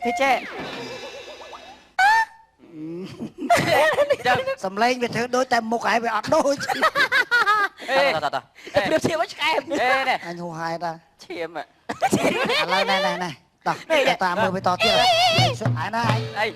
ទេចេះ សំឡេងវាធ្វើដូចតែមុខឯងវាអត់ដូច អេតតតប្រៀបធៀបឲ្យឆ្កែ អេនេះ អញហូហែតា ឈាម ឥឡូវណែណែណែតោះតាមមើលវាតទៀតសុទ្ធឯណាឯង អី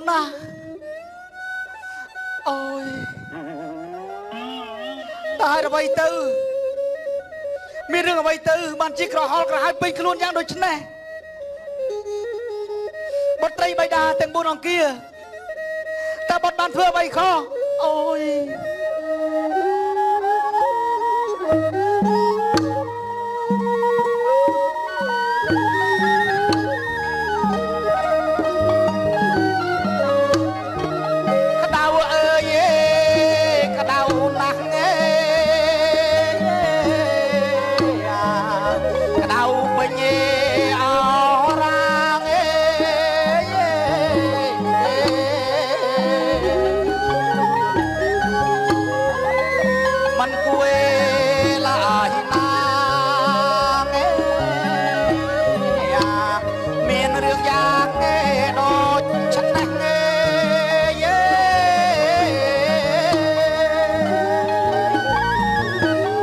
ណាស់អូយតើអ្វីទៅមានរឿងអ្វីទៅបានជាក្រហល់ក្រហាយពេញខ្លួនយ៉ាងដូចនេះបុត្រីបិតាទាំង4អង្គាតើបុត្របានធ្វើអ្វីខុសអូយក្តៅអើយក្តៅណាស់ក្តៅពេញអរាងมันគួយឡាយណាមានរឿងយ៉ាងដូចឆេះ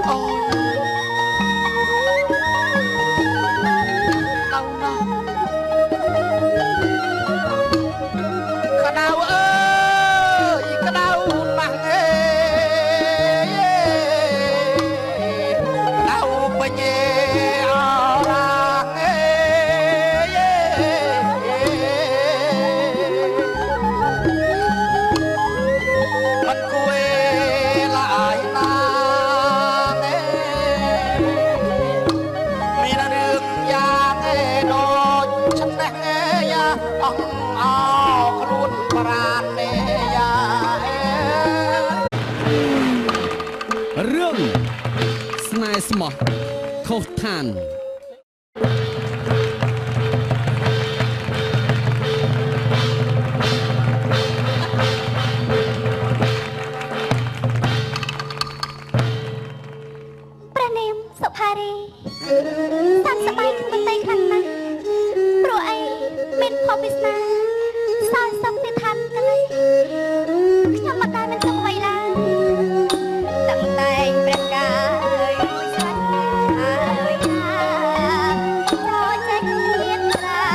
អូដៅណាស់ក្តៅអើយក្តៅណាស់ក្តៅពេញអរាងมันគួយឡាយណាមានរឿងយ៉ាងដូចឆេះអង្គអោខ្លួនប្រាណយ៉ារឿងស្នេហ៍ស្មោះខុសឋានព្រះនាមសុផារីតាមសប្បាយក្នុងប្រទេសខ្លាំងណាស់ព្រោះអីមានភពវាសនាសោយសុខទីឋានកលិខ្ញុំមិនដែលមានសុខអ្វីឡើយតាំងតែងព្រះកាយរួចស្រាច់ហើយណាត្រចេញមានត្រា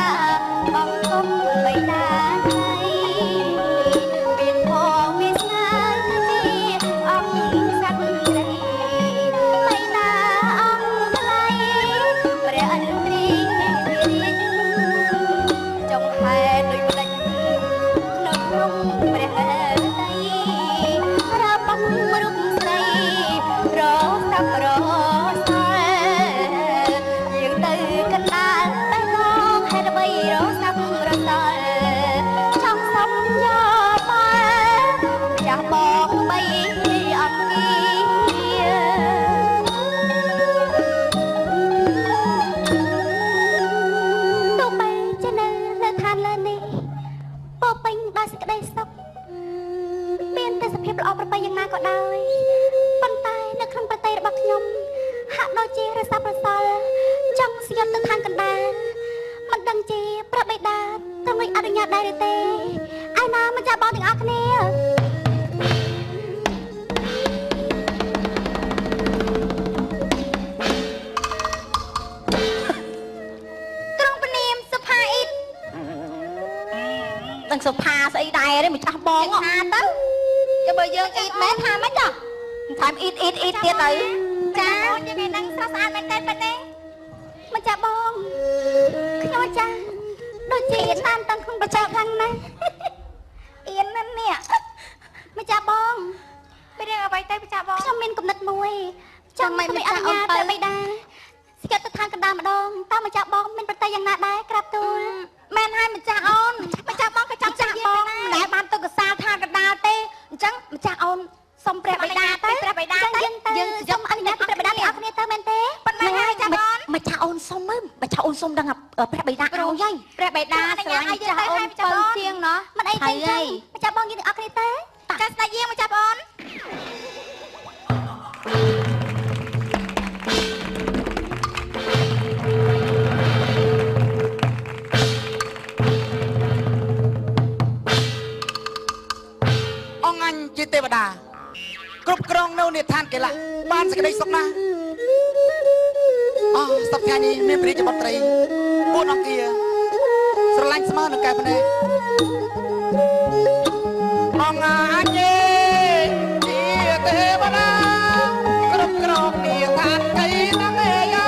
បងគុំបៃតាហើយមានផងវាសនាជាអង្គសក្តិបៃតាអង្គថ្លៃព្រះឥន្ទ្រីរាជចុងហេតុដូចម្ដេចនៅក្នុងព្រះហឫទ័យរបងរូបស្រីរសាប់រសល់យាងទៅកណ្ដាលបេះដូងហេតុអ្វីរសាប់រសល់ចង់សុំយកផលចាស់បងបីអង្គាទោះបីជានៅលើឋានលើនេះពោពេញដោយសេចក្តីសុខមានតែសភាពល្អប្រពៃយ៉ាងណាក៏ដោយប៉ុន្តែនៅក្នុងប្រទេសរបស់ខ្ញុំហាក់ដូចជារសាប់រសល់ចង់ស្យត់ទៅឋានកណ្ដាលមិនដឹងជាព្រះបិតាទ្រង់អនុញ្ញាតដែរឬទេឯណាម្ចាស់បងទាំងអស់គ្នាក្រុងពនាមសុផាអ៊ីតនឹងសុផាស្អីដែរទេម្ចាស់បងថាទៅចុះបើយើងអ៊ីតមែនថាម៉េចចាថែមអ៊ីតអ៊ីតអ៊ីតទៀតទៅចាយើងឯនឹងស្រស់ស្អាតមែនតើប៉ិនទេម្ចាស់បងខ្ញុំចាស់ដូចជាតាមតាំងក្នុងប្រចាំខ្លាំងណាស់អៀនណាស់នេះម្ចាស់បងមានរឿងអ្វីទៅម្ចាស់បងខ្ញុំមានគំនិតមួយចង់មិនអនុញ្ញាតព្រះបិតាស្គាល់ទៅឋានកណ្ដាលម្ដងតើម្ចាស់បងមានប្រតិយ៉ាងណាដែរក្រាបទូលមែនហើយម្ចាស់អូនម្ចាស់បងក៏ចង់ចាស់បងមិនដែលបានទៅកសាលឋានកណ្ដាលទេអញ្ចឹងម្ចាស់អូនសុំព្រះបិតាទៅព្រះបិតាទៅយើងសុំអនុញ្ញាតព្រះបិតាទាំងអស់គ្នាទៅមែនទេប៉ុន្មានហើយចាបងម្ចាស់អូនសុំមើលម្ចាស់អូនសុំដឹងព្រះបិតាឲ្យហើយព្រះបិតាស្រឡាញ់ម្ចាស់អូនពៅជាងណោះមិនអីទេចឹងម្ចាស់បងយើងទាំងអស់គ្នាទៅចាស្ដេចយាងម្ចាស់បង អង្គអញជាទេវតាគ្រប់គ្រងនៅនិឋានកេលៈបានសេចក្តីសុខណាស់អស់សប្តាហ៍នេះមានព្រះរាជបុត្រី4អង្គាស្រឡាញ់ស្មើនឹងកែភ្នែក អង្គអញជាទេវតាគ្រប់គ្រងនីឋានកៃណាងឯយ៉ា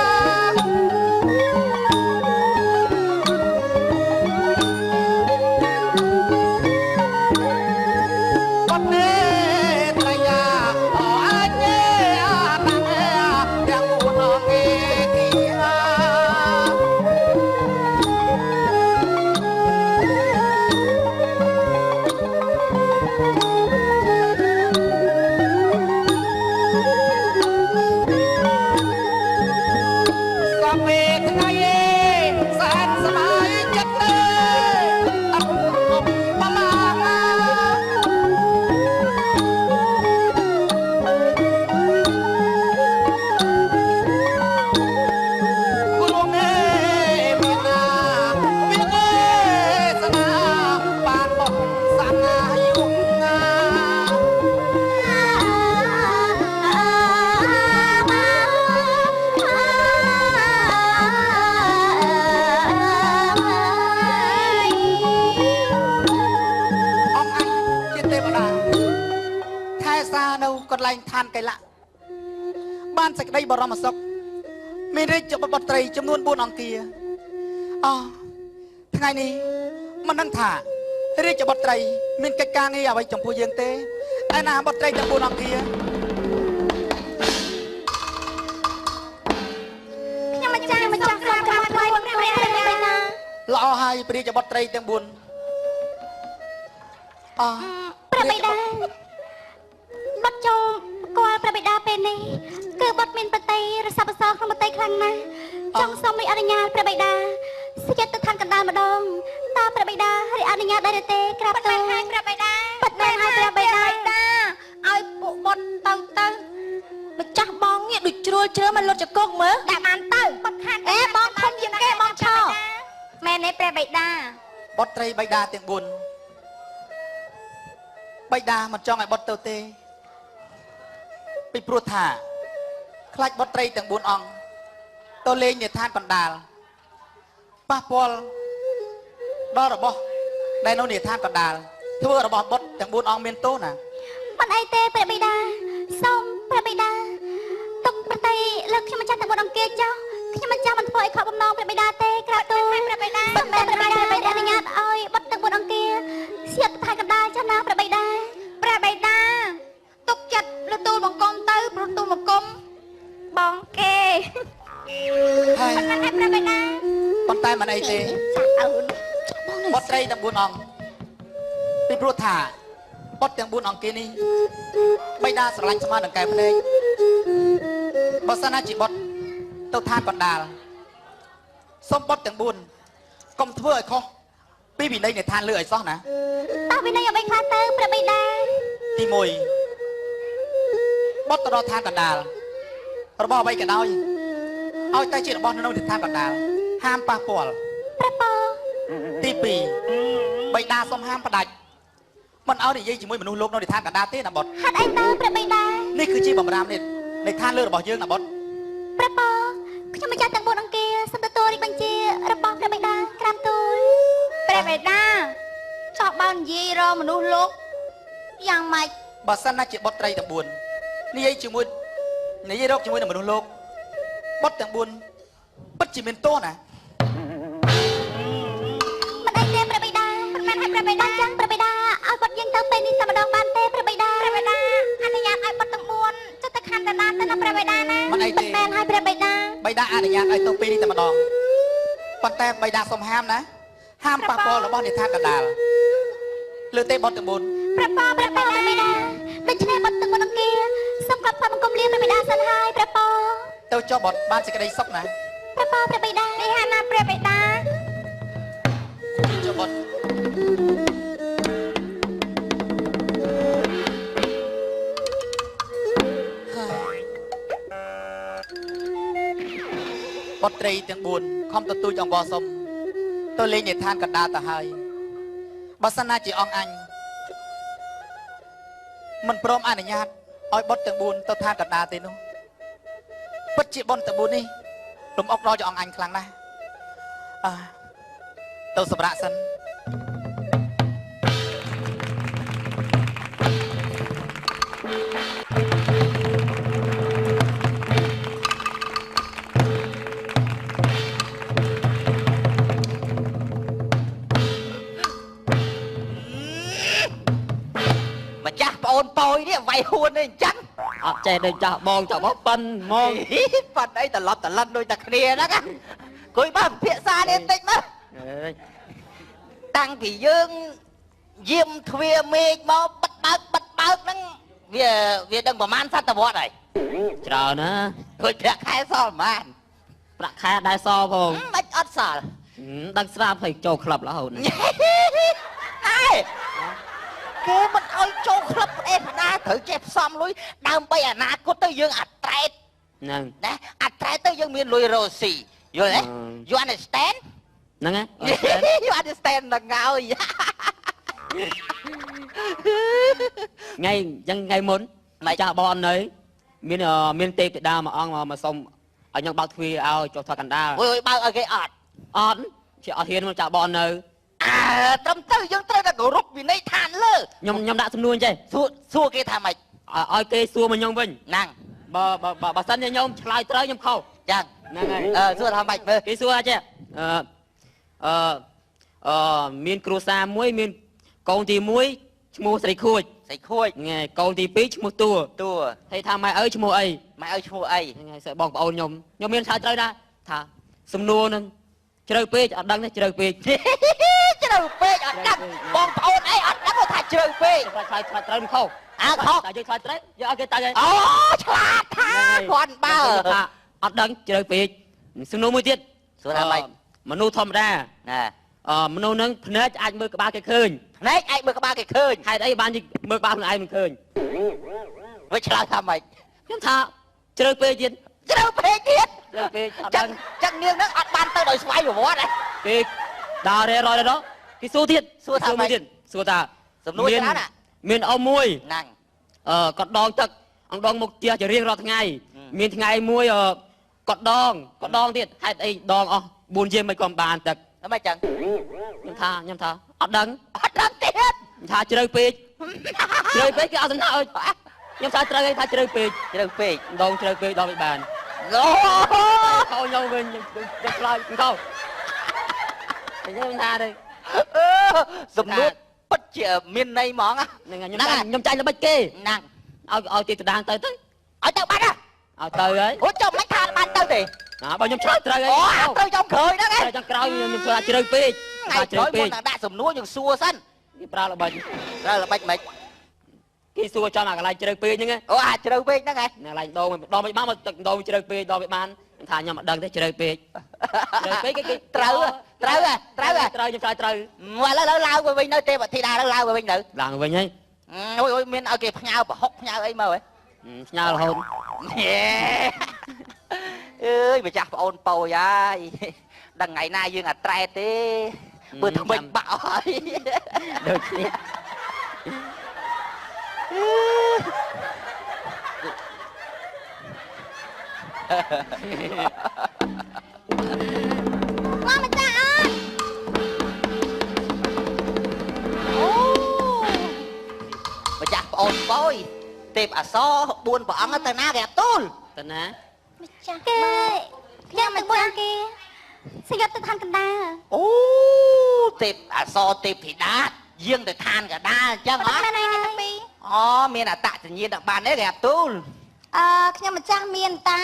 បត់នេត្រយាអអញអាតាំងទាំងបួនអង្គឯគីអា សពេថ្ងៃសែនសបាយចិត្តទេអត់អបបលាគួងឯមានណាវាងេសនាបានបោះសាណាយុងណា អង្គអញជាទេវតាថែសារនៅកន្លែងឋានកៃលៈបានសេចក្តីបរមសុខមានរាជបុត្រីចំនួន4អង្គាអថ្ងៃនេះមិនដឹងថារាជបុត្រីមានកិច្ចការងារអ្វីចំពោះយើងទេឯណាបុត្រីទាំង4អង្គា ខ្ញុំម្ចាស់ម្ចាស់សូមក្រាបថ្វាយបង្គំព្រះបិតា ល្អហើយព្រះរាជបុត្រីទាំង4អ ព្រះបិតាបុត្រចូលគាល់ព្រះបិតាពេលនេះគឺបុត្រមានបតីរស័ព្ទប្រសងក្នុងបតីខ្លាំងណាស់ចង់សូមឲ្យអនុញ្ញាតព្រះបិតាស្យទៅឋានកណ្ដាលម្ដងតើព្រះបិតាឲ្យអនុញ្ញាតដែរឬទេក្រាបទូល ហើយព្រះបិតា ពិតមែនហើយព្រះបិតា ឲ្យពួកបុត្រទៅទៅម្ចាស់បងនេះដូចជ្រួលជ្រើមកលុតចកុកមើលដាក់បានទៅបុត្រខាត់អេបងធំជាងគេបងឆោមែនទេព្រះបិតា បុត្រីបិតាទាំង4បិតាមិនចង់ឲ្យបុត្រទៅទេពីព្រោះថាខ្លាចបុត្រីទាំង4អង្គទៅលេងនៅឋានកណ្ដាលប៉ះពាល់ដល់របស់ដែលនៅឋានកណ្ដាលធ្វើរបស់បុត្រទាំង4អង្គមានទោសណា មិនអីទេព្រះបិតាសូមព្រះបិតាទុកប្រតិលើខ្ញុំម្ចាស់ទាំង4អង្គាចុះខ្ញុំម្ចាស់មិនធ្វើឲ្យខកបំណងព្រះបិតាទេក្រាបទូល ព្រះបិតា សូមតែព្រះបិតាអនុញ្ញាតឲ្យបុត្រទាំង4អង្គាសៀតឋានកណ្ដាលចុះណាព្រះបិតា ព្រះបិតាទុកចិត្តលើទូលបង្គំទៅព្រោះទូលបង្គំបងគេ ហើយ មិនឲ្យព្រះបិតា ប៉ុន្តែមិនអីទេ អូន បុត្រីទាំង4អង្គពីព្រោះថាបុត្រទាំង4អង្គគេនេះបិតាស្រឡាញ់ស្មើនឹងកែភ្នែកបើសិនណាជាបុត្រទៅឋានកណ្ដាលសូមបុត្រទាំង4កុំធ្វើឲ្យខុសពីវិន័យនៃឋានលើឲ្យសោះណា តើវិន័យអ្វីខ្លះទៅព្រះបិតា ទី1បុត្រទៅដល់ឋានកណ្ដាលរបស់អ្វីក៏ដោយឲ្យតែជារបស់នៅឋានកណ្ដាលហាមប៉ះពាល់ ព្រះពរ ទី2បិតាសូមហាមផ្ដាច់មិនឲ្យនិយាយជាមួយមនុស្សលោកនៅឋានកណ្ដាលទេណាបុត្រ ហេតុអីទៅព្រះបិតា នេះគឺជាបំរាមនេះនៃឋានលើរបស់យើងណាបុត្រ ព្រះពរខ្ញុំម្ចាស់ទាំង4អង្គាសូមទទួលរាជបញ្ជារបស់ព្រះបិតាក្រាបទូល ព្រះបិតាចោះបើនិយាយរកមនុស្សលោកយ៉ាងម៉េច បើសិនណាជាបុត្រីទាំង4និយាយជាមួយនិយាយរកជាមួយនឹងមនុស្សលោកបុត្រទាំង4ពិតជាមានទោសណា មិនអីទេព្រះបិតា មិនមែនឲ្យព្រះបិតា ចឹងព្រះបិតាឲ្យបុត្រយើងទៅពេលនេះតែម្ដងបានទេព្រះបិតា ព្រះបិតាអនុញ្ញាតឲ្យបុត្រទាំង4ចុះទៅខណ្ឌកណ្ដាលទៅណាព្រះបិតាណា មិនអីទេ មែនហើយព្រះបិតា បិតាអនុញ្ញាតឲ្យទៅពេលនេះតែម្ដងប៉ុន្តែបិតាសូមហាមណាហាមប៉ះពាល់របស់និឋានកណ្ដាលលើទេបុត្រទាំង4 ព្រះពរព្រះពរព្រះបិតាដូច្នេះបុត្រទាំង4អង្គាសូមក្រាបថ្វាយបង្គំលាព្រះបិតាសិនហើយព្រះពរ ទៅចុះបុត្របានសេចក្តីសុខណា ព្រះពរព្រះបិតា នេះហាណាព្រះបិតា ចុះបុត្របុត្រីទាំង4ខំទទូចអង្វរសុំទៅលេងនៅឋានកណ្ដាលទៅហើយបើសិនណាជាអង្គអញមិនព្រមអនុញ្ញាតឲ្យបុត្រទាំង4ទៅឋានកណ្ដាលទេនោះពិតជាបុត្រទាំង4នេះរំអុកដល់ជាអង្គអញខ្លាំងណាស់អើទៅសម្រាប់សិន អូនប៉យនេះវាយហួននេះអញ្ចឹង អត់ចេះដូចចាស់បងចាស់បងប៉ិនហ្មង ប៉ិនអីត្រឡប់ត្រឡិនដូចតែគ្នាហ្នឹងណា គួយបើភាសានេះបន្តិចមើល តាំងពីយើងយាមទ្វាមេឃមកបិទបើកបិទបើកហ្នឹង វាដឹងប្រហែលសតវត្សហើយ ច្រើនណា ដូចប្រាក់ខែសល់ប្រហែល ប្រាក់ខែដែរសល់ផង មិនអត់សល់ ដឹងស្រាប់ហើយចូលក្លឹបរហូត ណែគេមិនឲ្យចូលក្លឹបផ្ដេសផ្ដា ត្រូវចេះផ្សំលុយដើម្បីអនាគតទៅ យើងអត្រែត ហ្នឹង ណា អត្រែតទៅយើងមានលុយរ៉ូស៊ី យល់ទេ You understand ហ្នឹងហ៎ You understand ហ្នឹងហើយ ថ្ងៃអញ្ចឹងថ្ងៃមុនចាស់បងនៅ មានមានទេពធីតាមួយអង្គមកសុំឲ្យខ្ញុំបើកទ្វារឲ្យចុះថតកណ្ដាល អូយបើកឲ្យគេអត់ អត់ជាអត់ហ៊ានមកចាស់បងនៅ អើត្រឹមទៅយើងត្រូវតែគោរពវិន័យឋានលើ ខ្ញុំដាក់សំណួរចេះ សួរគេថាម៉េច ឲ្យគេសួរមកខ្ញុំវិញ ហ្នឹង បើបើសិនជាខ្ញុំឆ្លើយត្រូវខ្ញុំខុស ចឹង ហ្នឹងហើយ អឺសួរថាម៉េចមើល គេសួរថាចេះអឺអឺអឺមានគ្រួសារមួយ មានកូនទី1ឈ្មោះស្រីខួច ស្រីខួច ហ្នឹងហើយកូនទី2ឈ្មោះតួ តួ ហើយថាម៉ែឪឈ្មោះអី ម៉ែឪឈ្មោះអី ហ្នឹងហើយបងប្អូនខ្ញុំខ្ញុំមានឆ្លើយត្រូវណា ថាសំណួរហ្នឹងជ្រៅពេកអត់ដឹងទេ ជ្រៅពេក ជ្រៅពេកអត់ដឹង បងប្អូនអីអត់ដឹងថាជ្រៅពេក ឆ្លើយត្រូវមិនខុស អើខុស តែយើងឆ្លើយត្រូវយកឲ្យគេទៅ អូឆ្លាតថាគាត់បើថាអត់ដឹងជ្រៅពេក។ សំណួរមួយទៀត សួរថាម៉េច មនុស្សធម្មតា ណា អឺមនុស្សនឹងភ្នែកអាចមើលក្បាលគេឃើញ ភ្នែកអាចមើលក្បាលគេឃើញ ហេតុអីបានមើលក្បាលខ្លួនឯងមិនឃើញ វាឆ្លើយថាម៉េច ខ្ញុំថាជ្រៅពេកទៀត ជ្រៅពេកទៀត ជ្រៅពេកអត់ដឹង ចឹងនាងនឹងអត់បានទៅដោយស្វ័យប្រវត្តិ គេដើររែរយដល់គេសួរទៀត សួរថាម៉េច ទៀតសួរថា សំណួរច្រើនណា មានអ៊ំមួយ ហ្នឹង អឺគាត់ដងទឹកអង្ដងមុខផ្ទះជារៀងរាល់ថ្ងៃ មានថ្ងៃមួយគាត់ដងគាត់ដងទៀត ហេតុអីដងអស់4យាមមិនក៏បានទឹក មិនចឹង ខ្ញុំថាអត់ដឹង អត់ដឹងទៀត ថាជ្រៅពេក ជ្រៅពេក គេអត់សំណាក់ឲ្យខ្ញុំថាត្រូវឯង ថាជ្រៅពេក ជ្រៅពេក ដងជ្រៅពេកដល់មិនបាន អូ ខោខ្ញុំវិញ ខ្ញុំឆ្លើយខោខ្ញុំថាទេ អឺសំណួរពិតជាមានន័យហ្មង ហ្នឹង ខ្ញុំចាញ់ល្បិចគេ ហ្នឹង ឲ្យទីតដាងទៅទៅ ឲ្យទៅបាត់ ឲ្យទៅហើយ អូចុះមិនថាបានទៅទេ ណាបើខ្ញុំឆ្លើយត្រូវហើយ អូត្រូវចុងក្រោយហ្នឹងឯង ចុងក្រោយខ្ញុំឆ្លើយជ្រៅពេក ថ្ងៃក្រោយមុននឹងដាក់សំណួរយើងសួរសិន គេប្រើល្បិច ប្រើល្បិចមិន គេសួរចំអាកន្លែងជ្រៅពេកហ្នឹង អូអាជ្រៅពេកហ្នឹងហ៎ កន្លែងដងដងមិនបានមកទឹកដងជ្រៅពេកដងមិនបាន ថាខ្ញុំមិនដឹងទេ ជ្រៅពេក ជ្រៅពេកគេ ត្រូវត្រូវត្រូវ ត្រូវខ្ញុំឆ្លើយត្រូវ ឥឡូវឡើងទៅវិញនៅទេពធីតាឡើងទៅវិញនៅ ឡើងវិញហើយ អូយអូយមានឲ្យគេផ្ញើប្រហុកផ្ញើអីមកហ៎ ផ្ញើរហូត អើយម្ចាស់ប្អូនពោយហើយ ដឹងថ្ងៃណាយើងអាត្រែទេ មើលថ្មិចបាក់ហើយ ដូចគ្នា មកម្ចាស់អត់ អូម្ចាស់ប្អូនពោយទេពអស4ព្រះអង្គទៅណាគេអត់ទូល ទៅណា ម្ចាស់គេខ្ញុំម្ចាស់គេសយុទ្ធទៅឋានកណ្ដាល អូទេពអសទេពធីតាយាងទៅឋានកណ្ដាលអញ្ចឹងហ៎ មែនហើយ គេទាំងពីរ អូមានអត្តសញ្ញាណដល់បានទេគេអត់ទូល អឺខ្ញុំម្ចាស់មានតា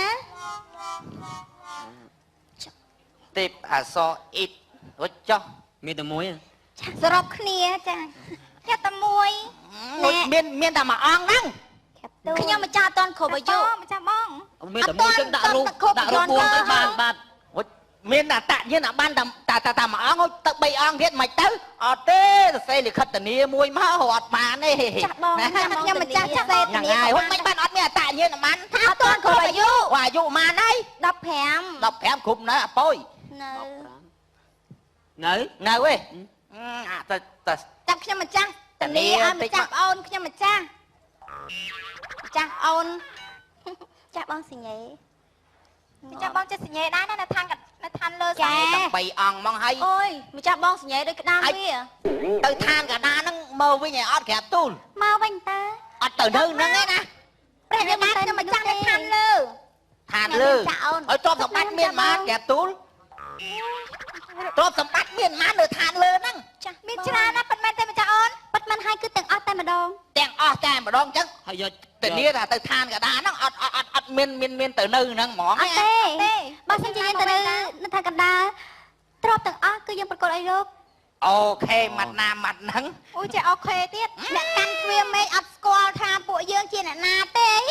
ទេពអសអ៊ីតអូចុះ មានតែមួយ សរុបគ្នាចា គេតែមួយ មានតែមួយអង្គហ្នឹង ខ្ញុំម្ចាស់អត់ទាន់គ្រប់អាយុ ម្ចាស់បង មានតែមួយចឹង ដាក់រូបដាក់រូប4ទៅបានបាត់ មានតែតញាណបានតែតែតែមួយអង្គទៅ3អង្គទៀតមិនទៅអត់ទេ សរសេរលិខិតធានាមួយមកអត់បានទេ ចាស់បងខ្ញុំម្ចាស់សរសេរធានាហើយ មិនបានអត់មានអតញាណបាន ថាអត់ទាន់គ្រប់អាយុ អាយុប៉ុន្មានហើយ 15 15គ្រប់នៅអាប៉យ នៅ នៅ នៅឯអាតែតែ ចាំខ្ញុំម្ចាស់ធានាឲ្យម្ចាស់ប្អូនខ្ញុំម្ចាស់ ម្ចាស់អូនចាស់បងសញ្ញេ ម្ចាស់បងចេះសញ្ញេដែរណា នៅឋាននៅឋានលើ ចា ទាំង3អង្គហ្មងហើយ អូយម្ចាស់បងសញ្ញេដូចក្តាមវា ទៅឋានកណ្ដាលហ្នឹងមកវិញឲ្យអត់ក្រាបទូល មកវិញតើ អត់ទៅនៅហ្នឹងឯណា ព្រះរាមាខ្ញុំម្ចាស់នៅឋានលើ ឋានលើឲ្យទ្រព្យសម្បត្តិមានប៉ុន្មានក្រាបទូល ទ្រព្យសម្បត្តិមានប៉ុន្មាននៅឋានលើហ្នឹង ចាស់ មានច្រើនណាស់ ប៉ុន្មានទេម្ចាស់អូន ពិតមិនហើយ គឺទាំងអស់តែម្ដង ទាំង អស់តែម្ដងអញ្ចឹង ហើយយក ធានាថាទៅឋានកដាហ្នឹងអត់អត់អត់មានមានមានទៅនៅហ្នឹងហ្មង អត់ទេបើសិនជាយើងទៅនៅនៅឋានកណ្ដាលទ្រព្យទាំងអស់គឺយើងប្រកល់ឲ្យលោក អូខេម៉ាត់ណាម៉ាត់ហ្នឹង អូចេះអូខេទៀតអ្នកកាន់ទ្វារមេឃអត់ស្គាល់ថាពួកយើងជាអ្នកណាទេ និ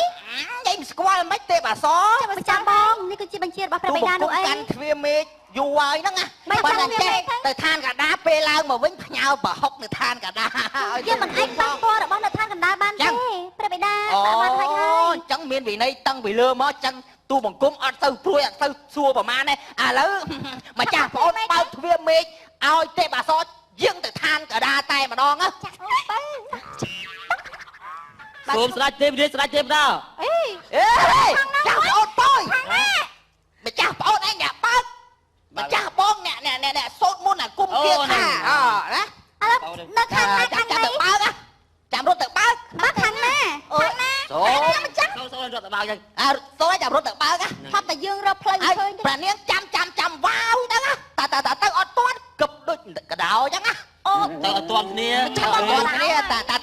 យាយមិនស្គាល់មិនទេបាស ចាំចាំបងនេះគឺជាបញ្ជារបស់ព្រះបិតានោះអី កាន់ទ្វារមេឃយូរហើយហ្នឹងណាបើតែចេះទៅឋានកដាពេលឡើងមកវិញផ្ញើប្រហុកនៅឋានកដាឲ្យ យើងមិនអាចប៉ះពាល់របស់នៅឋានកណ្ដាលបានទេព្រះបិតា អូ បានហើយហើយ អញ្ចឹងមានវិន័យតឹងពីលើមកអញ្ចឹងទូបង្គំអត់ទៅព្រួយអត់ទៅសួរប្រមាណទេឥឡូវម្ចាស់ប្អូនបើកទ្វារមេឃឲ្យទេពអសរយាងទៅឋានកដាតែម្ដងណា ចាក់អូទៅ សូមស្ដេចទេពរាជស្ដេចទេពតា អេ អេចាស់ប្អូនតយម្ចាស់ប្អូនឯងអ្នកបើកម្ចាស់បងអ្នកអ្នកអ្នកសូត្រមុនអាគុំគាថាអណា ឥឡូវនៅខាងណាខាង ចាំ ណី ទៅបើកចាំរត់ទៅបើក បើខាងណា អូសូ ម្ចាស់ សូមសូមរត់ទៅបើកចឹង អាសូចាំរត់ទៅបើក ថប់តែយើងរកផ្លូវ ហើយ ឃើញទេ ព្រះនាងចាំចាំចាំវ៉ាវទៅណាតាតាតាទៅអត់ទាន់គប់ដូចកដោចឹងណា អូ ទៅអត់ទាន់គ្នា ចាំអត់ទាន់គ្នាតាតា